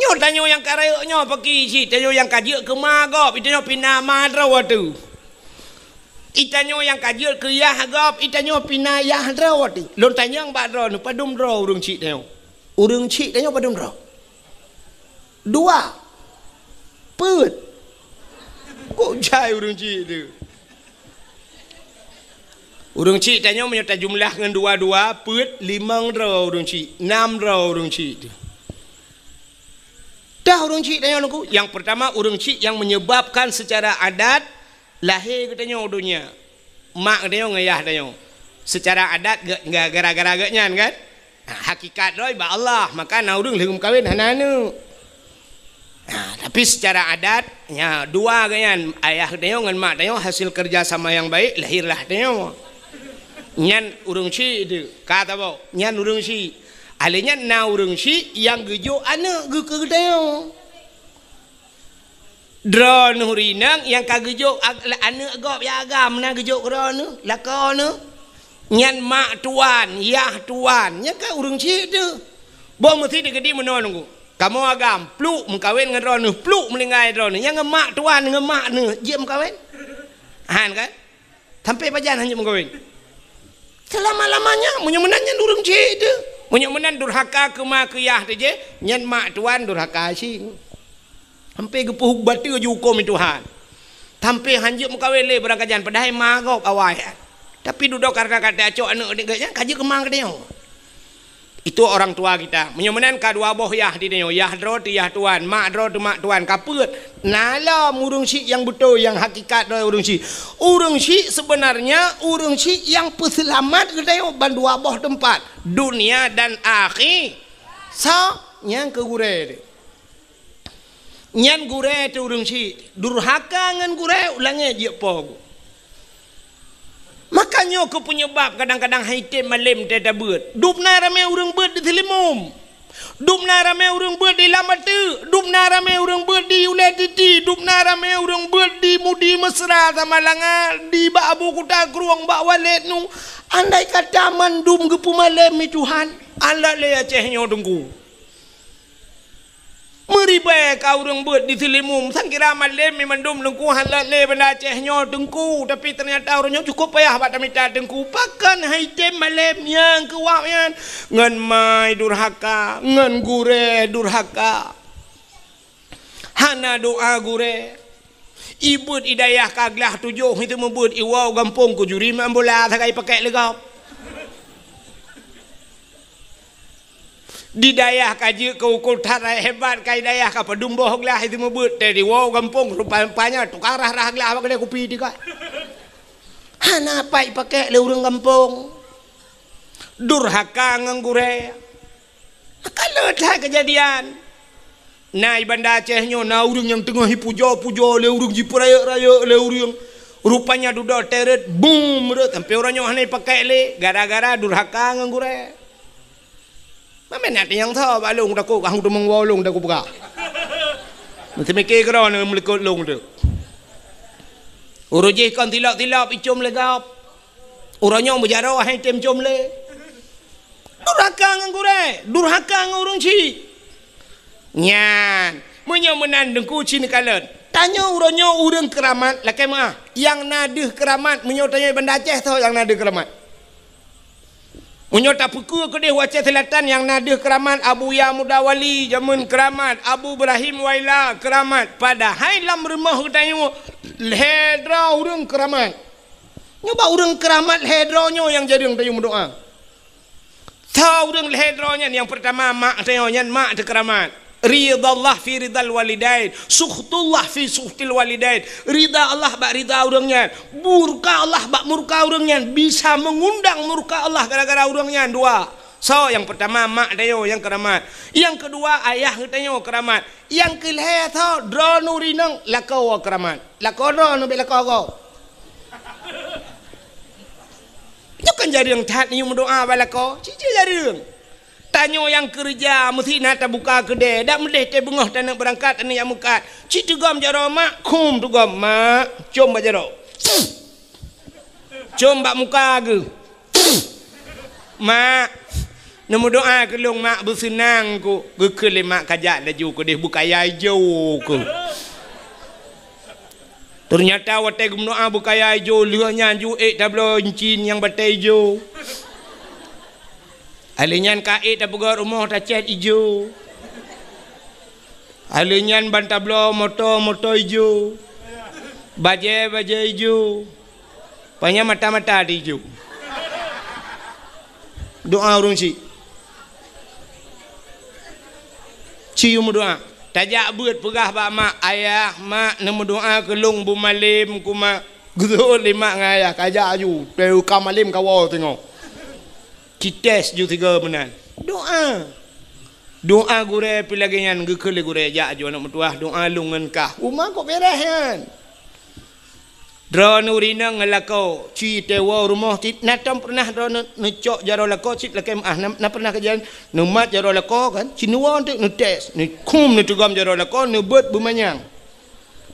Oh, tanyoe nyang ka rayeuk nyoe paki cit, tanyoe nyang ka jeuet keu ma gob, tanyoe pih na ma droe teuh. Itanyoe nyang ka jeuet keu yah gob, itanyoe pih na yah droe teuh. Lôn tanyong bak droeneuh, padum droe ureueng chik tanyoe? Ureueng chik tanyoe padum droe? Dua. Peuet. Kok jai ureueng chik teuh? Ureueng chik tanyoe meunyoe tajumlah ngon dua-dua, peuet, limong droe ureueng chik, nam droe ureueng chik teuh. Dah ureueng chik tanyoe nungku, nyang peurtama ureueng chik nyang menyebabkan secara adat lahé geutanyoe u donya. Mak geutanyoe ngon yah tanyoe. Secara adat ge-, ge-, gara-gara geuh nyan kan? Ha, hakikat droe bak Allah, maka na ureueng lheueh meukawen hana aneuk. Ha, tapi secara adat, nya dua geuh nyan, ayah tanyoe ngon mak tanyoe hasil kerja sama yang baik, lahirlah tanyoe. Nyan ureueng chik teuh, ka tabok, nyan ureueng chik. Alèh nyan na ureueng chik nyang geujok aneuk geuh keu geutanyoe. Droeneuh rinang nyang ka geujok ag-, aneuk gob nyang agam na geujok keu droeneuh, lakoe neuh. Nyan mak tuan, yah tuan, nyan ka ureueng chik teuh. Boh meusi teukeudi meunoe nungku. Kamoe agam, pluk meukawen ngon droeneuh, pluk meuninggai droeneuh. Nyan ngon mak tuan, ngon mak neuh, jeuet meukawen? Han kan? Sampai pajan hana meukawen? Selama-lamanya, meunyoe meunan nyan ureueng chik teuh. Meunyoe meunan durhaka keu ma keu yah teuh jih, nyan mak tuan durhaka cit. Sampai geupeubateue ju huköm Tuhan. Sampai hanjeuet meukawen lé beurangkajan, padahai ma gob awai. Tapi dudoe karena ka tacok aneuk geuh nyan, ka jeuet keu ma geutanyoe. Itu orang tua kita. Meunyoe meunan ka dua boh yah di tanyoe, yah droe teuh yah tuan, mak droe teuh mak tuan, ka peuet. Na lom ureueng chik nyang beutôi, nyang hakikat droe ureueng chik. Ureueng chik sebenarnya ureueng chik nyang peuseulamat geutanyoe ban dua boh teumpat, dunia dan akhi-, sa-, nyang keu gurèe teuh. Nyan gurèe teuh ureueng chik, durhaka ngon gurèe, u langèt jeuet po geuh. Maka nyoe keuh peunyebab kadang-kadang han item malem teutabeuet. Dum na ramè ureueng beuet di Seulimum. Dum na ramè ureueng beuet di Lam Ateuk. Dum na ramè ureueng beuet di Ulèe Titi. Dum na ramè ureueng beuet di Mudi Mesra, Samalanga, di bak Abu Kuta Krueng, bak Waled nu. Andai kata mandum geupeumalem lé Tuhan, alat lé Aceh nyoe teungku. Meuribèe ka ureueng beuet di Seulimum, sang kira malem mi mandum teungku, han lé Banda Aceh nyoe teungku, tapi teunyata ureueng nyoe cukup payah bak tamita teungku. Pakon han item malem nyang keu wak nyan? Ngon ma durhaka, ngon gurèe durhaka. Hana doa gurèe. Ibeuet i dayah ka glah tujoh, itu meubeuet iwoe gampông keu juri main bola sagai pakèk lé gob. Di dayah ka jeuet keu ukeue that hebat, ka i dayah ka padum boh glah itu meubeuet, teuh iwoe gampông rupa-rupanya tukang rhah-rhah glah bak keude kupi teuka. Hana pat ipakèk lé ureueng gampông. Durhaka ngon gurèe. Ka le that keujadian. Na i Banda Aceh nyoe na ureueng nyang teungoh ipujoe-pujoe lé ureueng, jipeurayeuk-rayeuk lé ureueng. Rupanya dudoe teuh rhot, bum, rhot, sampoe uroe nyoe hana ipakèk lé gara-gara durhaka ngon gurèe. Mamèh na nyang tho bak lôn takot, ka hana teumong woe lôn takot peugah. Meuteumèe keudroe neuh meulikot lôn teuh. Uroe jih kon tilop-tilop icom lé gob. Uroe nyoe meujaroe han item com lé. Durhaka ngon gurèe, durhaka ngon ureueng chik. Nyan, meunyoe meunan teungku ci neukalon. Tanyoe uroe nyoe ureueng keuramat lakèe meu'ah. Nyang na deuh keuramat meunyoe tanyoe Banda Aceh soe nyang na deuh keuramat? Meunyoe tapeukeue keudeh u Aceh Selatan nyang na deuh keuramat, Abuya Muda Wali jameun keuramat, Abu Ibrahim Waila keuramat. Padahai lam rumoh geutanyoe lhèe droe ureueng keuramat. Nyoe bak ureueng keuramat lhèe droe nyoe nyang jareueng tanyoe meudoa. Soe ureueng lhèe droe nyan? Nyang peurtama mak tanyoe, nyan mak teuh keuramat. Ridallah fi ridal walidain, sukhtullah fi sukhtil walidain. Rida Allah bak rida ureueng nyan, murka Allah bak murka ureueng nyan, bisa meungundang murka Allah gara-gara ureueng nyan dua. Soe nyang peurtama? Mak tanyoe nyang keuramat. Nyang keudua ayah geutanyoe keuramat. Nyang keulhèe soe? Droeneuh rinong lakoe keuramat. Lakoe droeneuh bèk lakoe gob. Nyoe kan jareueng that neuyue meudoa bak lakoe. Cit-cit jareueng. Tanyoe nyang keureuja meusti na tabuka keudè. Dak meudeh teuh beungoh taneuk beurangkat, taneuk jak meukat. Cit teugom jaroe mak, khum teugom mak. Com bak jaroe. Com bak muka geuh. Mak. Neumeudoá keu lôn, mak, beuseunang ku. Geukheun lé mak, kajak laju keudeh beukaya ijo ku. Teunyata watée geumeudoá beukaya ijo, lheueh nyan ju ék tabloe incin nyang batée ijo. Alheuh nyan ka ék tapeugöt rumoh tacét ijo. Alheuh nyan ban tabloe moto, moto ijo. Bajée, bajée ijo. Panyang mata-mata di ijo. Doá ureuëng syiek. Ci meudoá. Tajak beuet peugah bak mak, "Ayah, mak, neumeudoá keu lôn beumalem ku, mak." Geuseuôt lé mak ngon ayah, kajak aju. Teuka malem kawoe teungoh. Cites ju tiga meunan. Doá. Doá gurée pih lagée nyan, geukheun lé gurée, "Jak aju aneuëk meutuwah, doá lôn ngon kah." Uma kok beres nyan. Droeneuh ureuëng inong ngon lakoe, ci teuwoe rumoh cit, na tom peureunah droeneuh neucok jaroe lakoe cit lakée meuáh, na, na peureunah kejadian neumat jaroe lakoe kan, ci neuwoe teuk neutes, neukhum neuteugom jaroe lakoe, neubeuet beumanyang.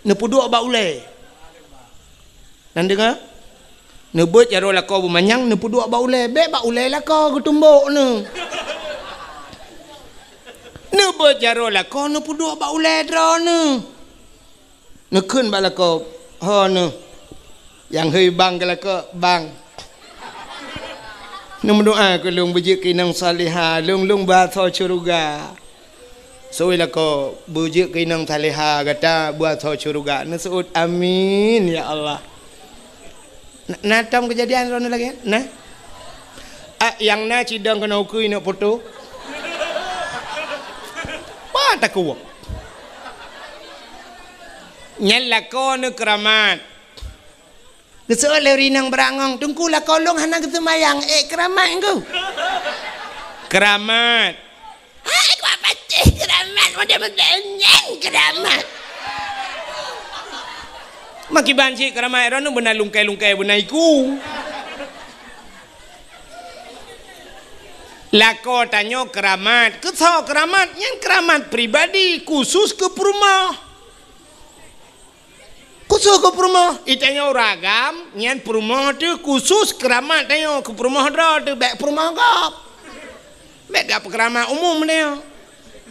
Neupeuduek bak ulée. Nan deungoe? Neubeuet jaroe lakoe beumanyang, neupeuduek bak ulée. Bék bak ulée lakoe geutumbok neuh. Neubeuet jaroe lakoe, neupeuduek bak ulée droeneuh. Neukheun bak lakoe, "Ho neuh." Nyang hôi bang keu lakoe, "Bang, neumeudoá keu lôn beujeuet keu inong salihah, lôn, lôn beuasoe syeuruga." Seuôt lakoe, "Beujeuet keu inong salihah gata beuasoe syeuruga." Neuseuôt, "Amin, ya Allah." Na, na tom keujadian droeneuh lagée nyan? Na? Ah, nyang na cidong keunoe ukeue inok poto. Bah takuwok. Nyan lakoe neuh keuramat. Geuseuôt lé ureuëng inong beurangong, "Teungku, lakoe lôn hana geuseumayang, ék keuramat ngku." Keuramat. Hai, kuat patéh keuramat, model-model nyan keuramat. Makiban cit keuramat droeneuh beuna lungkai-lungkai beuna iku. Lakoe tanyoe keuramat, keusoe keuramat, nyan keuramat pribadi, khusus keu peurumoh. Khusus keu peurumoh, i tanyoe ureuëng agam, nyan peurumoh teuh khusus keuramat tanyoe, keu peurumoh droe teuh, bék peurumoh gob. Bék gak peukeuramat umum tanyoe.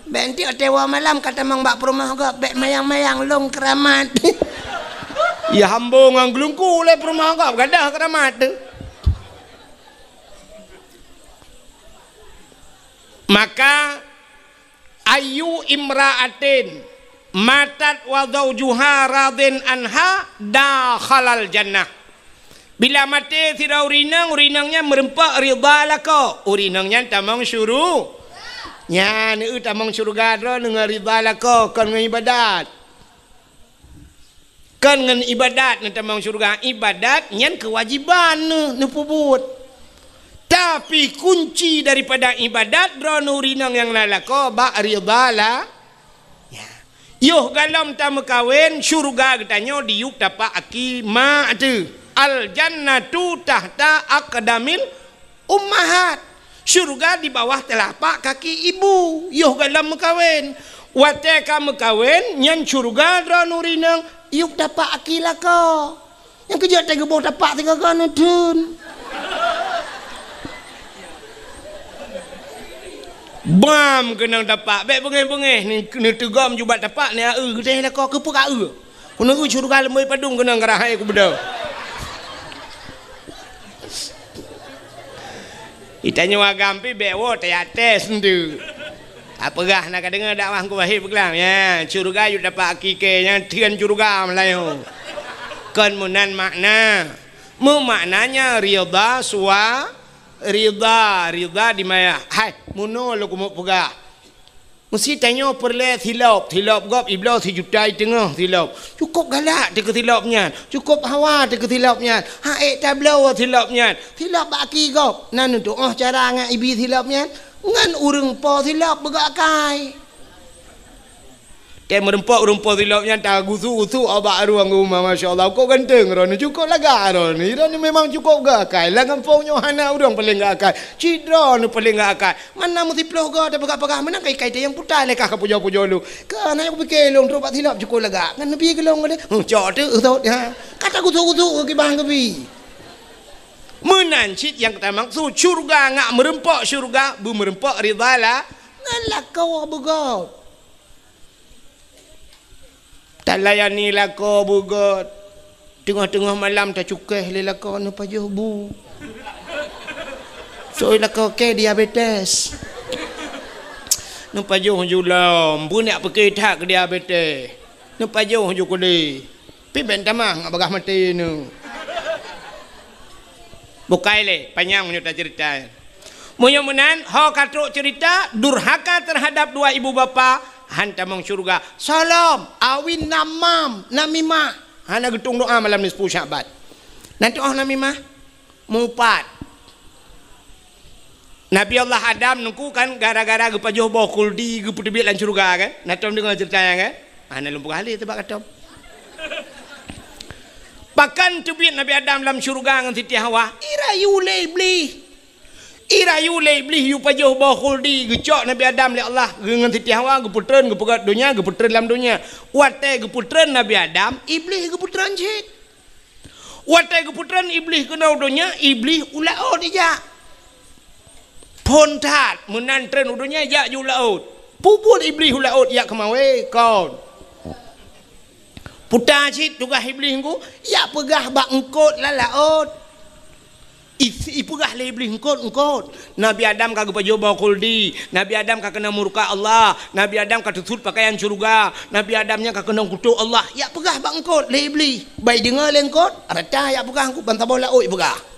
Bék enteuk watée woe malam ka tamong bak peurumoh gob, bék mayang-mayang lôn keuramat. Ya hambo ngon geulungku lé peurumoh gob, gadôh keuramat teuh. Maka, "Ayyu imra'atin matat wa zaujuha radin anha dakhalal jannah." Bila maté sidroe ureuëng inong, ureuëng inong nyan meureumpok ridha lakoe, ureuëng inong nyan tamong syuru-, nyan, eu, tamong syeuruga droeneuh ngon ridha lakoe, kon ngon iébadat. Kon ngon iébadat neutamong syeuruga. Iébadat nyan keuwajéban neuh neupeubuet. Tapi kunci daripada iébadat droeneuh ureuëng inong nyang na lakoe bak ridha la-, ya. Yoh galom tameukawen, syeuruga geutanyoe diyueb tapak aki mak teuh. Al jannatu tahta aqdamil ummahat. Syeuruga di bawah teulapak kaki ibu, yoh galom meukawen. Watée ka meukawen, nyan syeuruga droeneuh ureuëng inong, yueb tapak aki lakoe. Nyang keujeuet teugeubôh tapak sigoe-goe neutheun. Bam keunong tapak, bék beungéh-beungéh, ni-, neuteugom ju bak tapak, ni a eu geutéh lakoe keupeue ka eu. Keuneuk syeuruga leumoi padum keunong geurahai kubeudôh. Itanyoe agam pih bék woe teuyaté seundeuk. Apeugah na ka deungoe dakwah Teungku Wahid peugah, ya, syeuruga yue dapat hakiki nyan theun syeuruga meulayeue. Kon meunan makna. Meumaknanya ridha sua-, ridha, ridha di maya. Hai, meunoe lôn keumeung peugah. Meusi tanyoe peureulée silop, silop gob ibloe sijuta i teungoh silop. Cukôp galak teuh keu silop nyan, cukôp hawa teuh keu silop nyan, han ék tabloe silop nyan. Silop bak aki gob, na neutuoh cara ngon ibi silop nyan, ngon ureuëng po silop beugok akai. Tée meureumpok ureuëng po silop nyan tagusu-gusu bak rueng uma, masya Allah, kok ganteng droeneuh, cukôp lagak droeneuh. Droeneuh memang cukôp gok akai. Lam gampông nyoe hana ureuëng paleng gok akai. Cit droeneuh paleng gok akai. Mana meusiplôh goe tapeugah-peugah, meunan kai-kai teuh nyang puta lé kah ka pujoe-pujoe lôn. Keu na nyang kupike lôn trok bak silop cukôp lagak. Ngon neubi keu lôn deh. Huh, cok teuk sot, ha. Ka tagusu-gusu kibang keubi. Meunan cit nyang tamaksud syurga ngat meureumpok syurga, beumeureumpok ridha la-, ngon lakoe beugöt. Talayani lakoe beugöt. Teungoh-teungoh malam tacukéh lé lakoe neupajoh bu. Soe lakoe kèe diabetes. Neupajoh ju lom, beunyak pike that keu diabetes. Neupajoh ju keudeh. Pi bèk tamah ngat bagaih maté nyoe. Bukai lé, panyang meunyoe taceurita. Meunyoe meunan, ho ka trok ceurita, durhaka teuhadab dua ibu bapa, han tamong syeuruga. Soe lom, awin namam, namimah. Hana geutueng doa malam nisfu Sya'ban. Nan tu'oh namimah? Mupat. Nabi Allah Adam nungku kan gara-gara geupajoh boh khuldi geupeuteubiet lam syeuruga kan? Na tom deungoe ceurita nyan kan? Ah, na lôn peugah lé teuh bak katom. Pakon teubiet Nabi Adam lam syeuruga ngon Siti Hawa? Irayu lé Iblih. Irayu lé Iblih yue pajoh boh khuldi geucok Nabi Adam lé Allah ngon Siti Hawa geupeutreun geupeugöt donya, geupeutreun lam donya. Watèe geupeutreun Nabi Adam, Iblih geupeutreun cit. Watèe geupeutreun Iblih keunoe u donya, Iblih u laôt ijak. Phôn that, meunan treun u donya ijak ju u laôt. Peue buet Iblih u laôt ijak keumawé? Kon. Puta cit tugaih Iblih nungku, ijak peugah bak eungkôt lam laôt. I-, ipeugah lé Iblih, "Eungkôt, eungkôt. Nabi Adam ka geupajoh boh khuldi. Nabi Adam ka keunong murka Allah. Nabi Adam ka teusut peukayan syeuruga. Nabi Adam nyan ka keunong kutok Allah." Ijak peugah bak eungkôt lé Iblih. Ban ideungoe lé eungkôt, rata ijak peugah eungkôt ban saboh laôt ipeugah.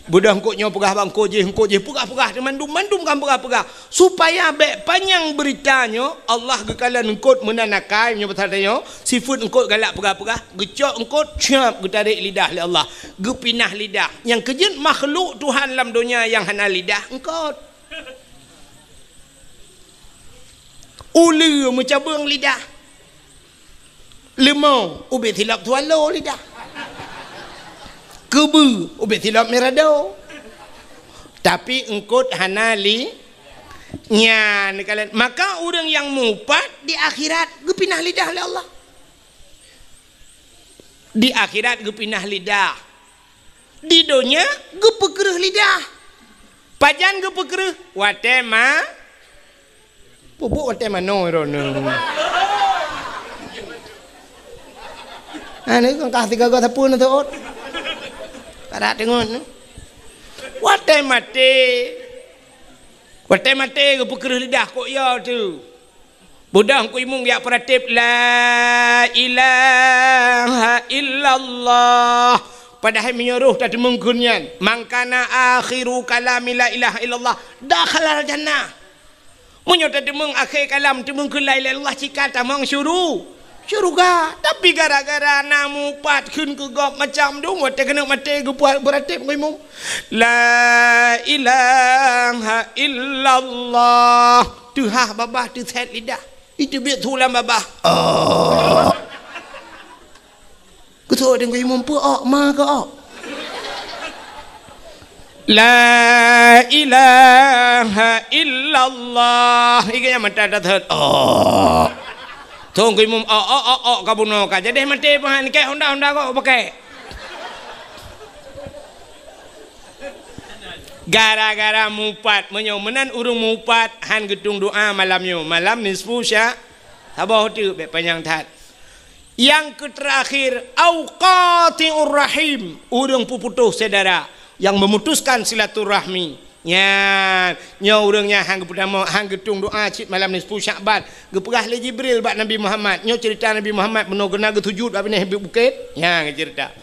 Beudôh eungkôt nyoe peugah bak eungkôt jéh, eungkôt jéh peugah-peugah, mandum-mandum kan peugah-peugah. Supaya bèk panyang beurita nyoe, Allah geukalon eungkôt meunan akai nyoe pasal tanyoe, sifeuet eungkôt galak peugah-peugah, geucok eungkôt, cap, geutarek lidah lé Allah, geupinah lidah. Nyang keujeuet makhluk Tuhan lam donya nyang hana lidah, eungkôt. Uleue meucabeueng lidah. Leumô ubé silop swallow lidah. Keubeue ubé silop mirado. Tapi eungkôt hana li-, nyan kalon. Maka ureueng nyang mupat di akhirat geupinah lidah lé Allah. Di akhirat geupinah lidah. Di donya geupeukreueh lidah. Pajan geupeukreueh? Watèe ma-, pupuk watèe manoe droeneuh. Ha, ni kan kah tiga gata pun tu ot. Kada tengok ni. Watèe maté. Watèe maté geupeukreueh lidah kok ya tu. Beudôh Teungku Imum jak peuratéb, "La ilaha illallah." Padahai meunyoe roh tateumeung kheun nyan, "Man kana akhiru kalami la ilaha illallah, dakhalal jannah." Meunyoe tateumeung akhé kalam teumeung kheun la ilaha illallah, cit ka tamong syuru-, syeuruga. Tapi gara-gara na mupat kheun keu gob macam dum, watèe keuneuk maté geupeuratéb Teungku Imum, "La ilaha illallah." Teuhah babah teusét lidah. Iteubiet su lam babah. Oh. Keusoe Teungku Imum peue ok ma keu ok. La ilaha illallah. Iga nyang mata dah thot. Oh. Teungku Imum ok, ok, ok, ok, ka bunoe ka. Jadi maté pahan kek honda-honda kok pakai. Gara-gara mupat, meunyoe meunan ureueng mupat han geutueng doa malam nyoe, malam nisfu sya-, saboh teuk bèk panyang that. Nyang keuterakhir, au qati'ur rahim, ureueng peuputôh syedara, nyang memutuskan silaturahmi. Nyan, nyoe ureueng nyang han geupeutamong, han geutueng doa cit malam nisfu Sya'ban. Geupeugah lé Jibril bak Nabi Muhammad, nyoe ceurita Nabi Muhammad bunoe geuh na geusujut bak binéh bukét. Nyan geuceurita.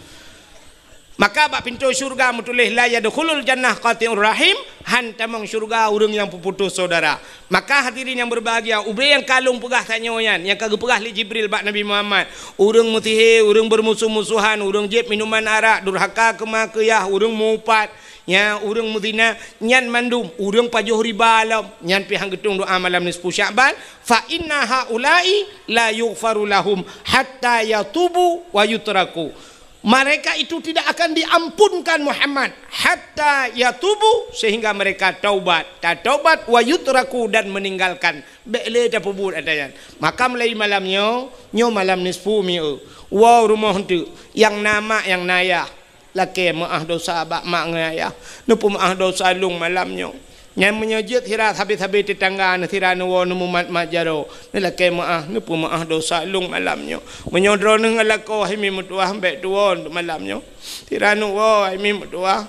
Maka bak pintoe syeuruga meutuléh, "La yadkhulul jannah qati'ur rahim," han tamong syeuruga ureueng nyang peuputôh syedara. Maka hadirin nyang berbahagia, ubé nyang ka lôn peugah tanyoe nyan, nyang ka geupeugah lé Jibril bak Nabi Muhammad, ureueng meusihé, ureueng beurmusoh-musohan, ureueng jieb minuman arak, durhaka keu ma keu yah, ureueng mupat, nyan ureueng meuzina, nyan mandum ureueng pajoh riba lom, nyan pih han geutueng doa malam nisfu Sya'ban, "Fa inna haula'i la yughfaru lahum hatta yatubu wa yutraku." Mereka itu tidak akan diampunkan Muhammad hatta yatubu, sehingga mereka taubat, tataubat, wa yutraku, dan meninggalkan. Bèk lé tapeubuet ata nyan. Maka mulai malam nyoe, nyoe malam nisfu mi'u. Woe rumoh eunteuk, nyang na mak, nyang na yah. Lakée meuáh dosa bak mak ngon ayah. Neupeumeuáh dosa lôn malam nyoe. Nyan meunyoe jeuet sira sabe-sabe teutangga neuh sira neuwoe neumumat-mat jaroe. Neulakée meuáh, neupeumaáh dosa lôn malam nyoe. Meunyoe droeneuh ngon lakoe hai mi meutuwah bék tuwoe malam nyoe. Sira neuwoe hai mi meutuwah.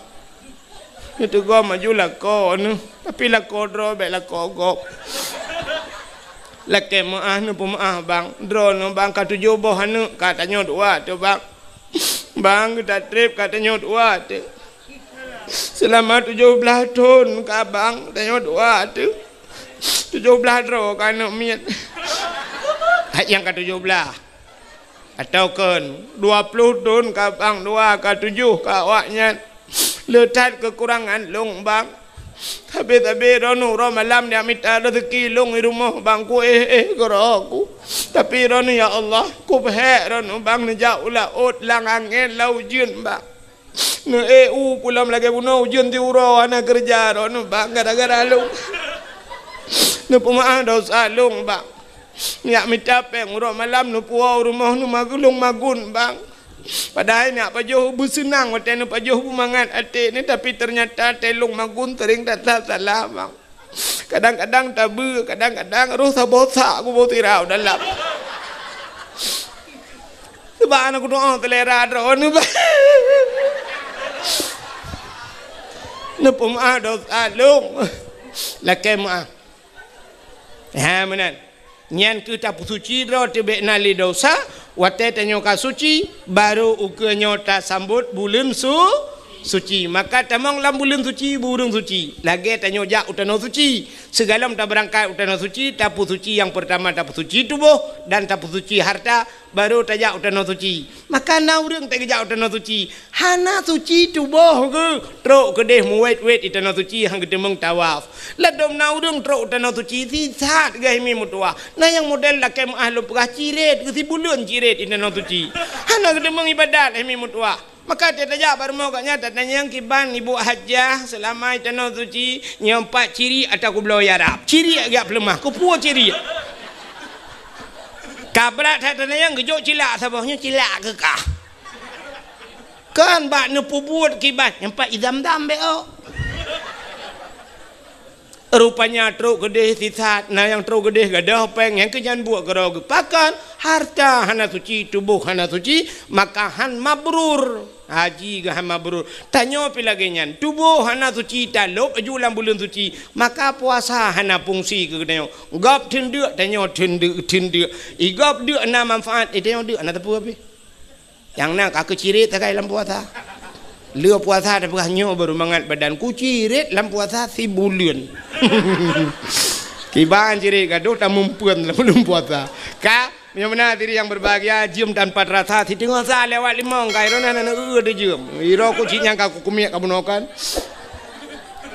Neuteugom aju lakoe neuh, tapi lakoe droe bék lakoe gob. Lakée meuáh neupeumeuáh bang. Droeneuh bang ka tujoh boh aneuk ka tanyoe dua teuh bang. Bang, geutatréb ka tanyoe dua teuh. Seulama tujoh blaih thon ka bang tanyoe dua teuh. Tujoh blaih droe ka aneuk miet. Hai nyang ka tujoh blaih. Atawa kon dua ploh thon ka bang dua ka tujoh ka awaknyan. Le that keukurangan lôn bang. Sabe-sabe droeneuh uroe malam neujak mita raseuki lôn i rumoh bang, kuéh-éh keudroe ku. Tapi droeneuh ya Allah, kupeuhék droeneuh bang neujak u laôt lam angén lam ujeuen bang. Neuék u pulang lagée bunoe ujeuen siuroe hana keureuja droeneuh bang gara-gara lôn. Neupeumeuáh dosa lôn bang. Neujak mita péng uroe malam neupuwoe u rumoh neumagun lôn magun bang. Padahai neujak pajoh beuseunang watée neupajoh beumangat até neuh, tapi teunyata watée lôn magun seuring that salah bang. Kadang-kadang tabeue, kadang-kadang roh saboh sak kuboh sira u dalam. Sabab hana kudoa seulera droeneuh bang. Neupeumeuáh dosa lôn. Lakée meuáh. Ha meunan. Nyan keuh tapeusuci droe teuh bék na lé dosa. Watée tanyoe ka suci, barô ukeue nyoe tasambot buleuen su-, suci. Maka tamong lam buleuen suci, bu ureuëng suci. Lagée tanyoe jak u tanoh suci. Sigohlom tabeurangkat u tanoh suci, tapeusuci nyang peurtama tapeusuci tuboh dan tapeusuci harta, barô tajak u tanoh suci. Maka na ureuëng teuk geujak u tanoh suci, hana suci tuboh geuh, trok keudeh meuwét-wét i tanoh suci han geuteumeung tawaf. Ladôm na ureuëng trok u tanoh suci sisat geuh hai mi meutuwah. Na nyang model lakée meuáh lôn peugah cirét geuh sibuleuen cirét i tanoh suci. Hana geuteumeung iébadat hai mi meutuwah. Maka watée tajak bak rumoh gobnyan tatanyong kiban ibu hajah seulama i tanoh suci nyoe pat cirét atawa kubloe arab. Cirét geujak peuleumah, keupeue cirét? Ka brat that tatanyong geujok cilak saboh nyoe cilak keu kah. Kan bak neupeubuet kiban nyang pat i zam-zam bék ôk. Rupanya trok keudeh sisat, na nyang trok keudeh gadôh péng nyang keu nyan buet keudroe geupakon, harta hana suci, tuboh hana suci, maka han mabrur. Haji geuh han mabrur. Tanyoe pih lagée nyan, tuboh hana suci, talôb aju lam buleuen suci, maka puasa hana fungsi keu geutanyoe. Gob theun deuk, tanyoe theun deuk, theun deuk. I gob deuk na manfaat, i tanyoe deuk hana teupeu pih. Nyang na ka keuh cirét sagai lam puasa. Lheueh puasa tapeugah nyoe baru mangat badan ku cirét lam puasa sibuleuen. Kiban cirét gadôh tamumpeuen lam buleuen puasa. Ka, meunyoe meunan diri nyang berbahagia, jeuem tanpa terasa, siteungoh sa lewat limong ka, i droeneuh hana eu-eu teujeuem. I droe ku cit nyang ka kukumiek ka bunoe kan.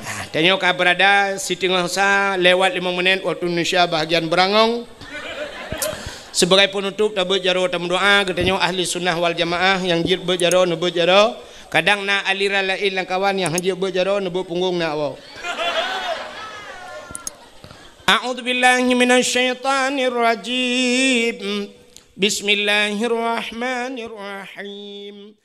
Nah, tanyoe ka berada siteungoh sa lewat limong menit waktu Indonesia bahagian beurangong. Sibagai peunutôp, tabeuet jaroe tameudoa, geutanyoe ahli sunnah wal jamaah nyang jeuet beuet jaroe, neubeuet jaroe. Kadang na aliran laén lam kawan nyang han jeuet beuet jaroe, neubeuet punggong na awak. A'udzubillahi minasyaitanirrajim. Bismillahirrahmanirrahim.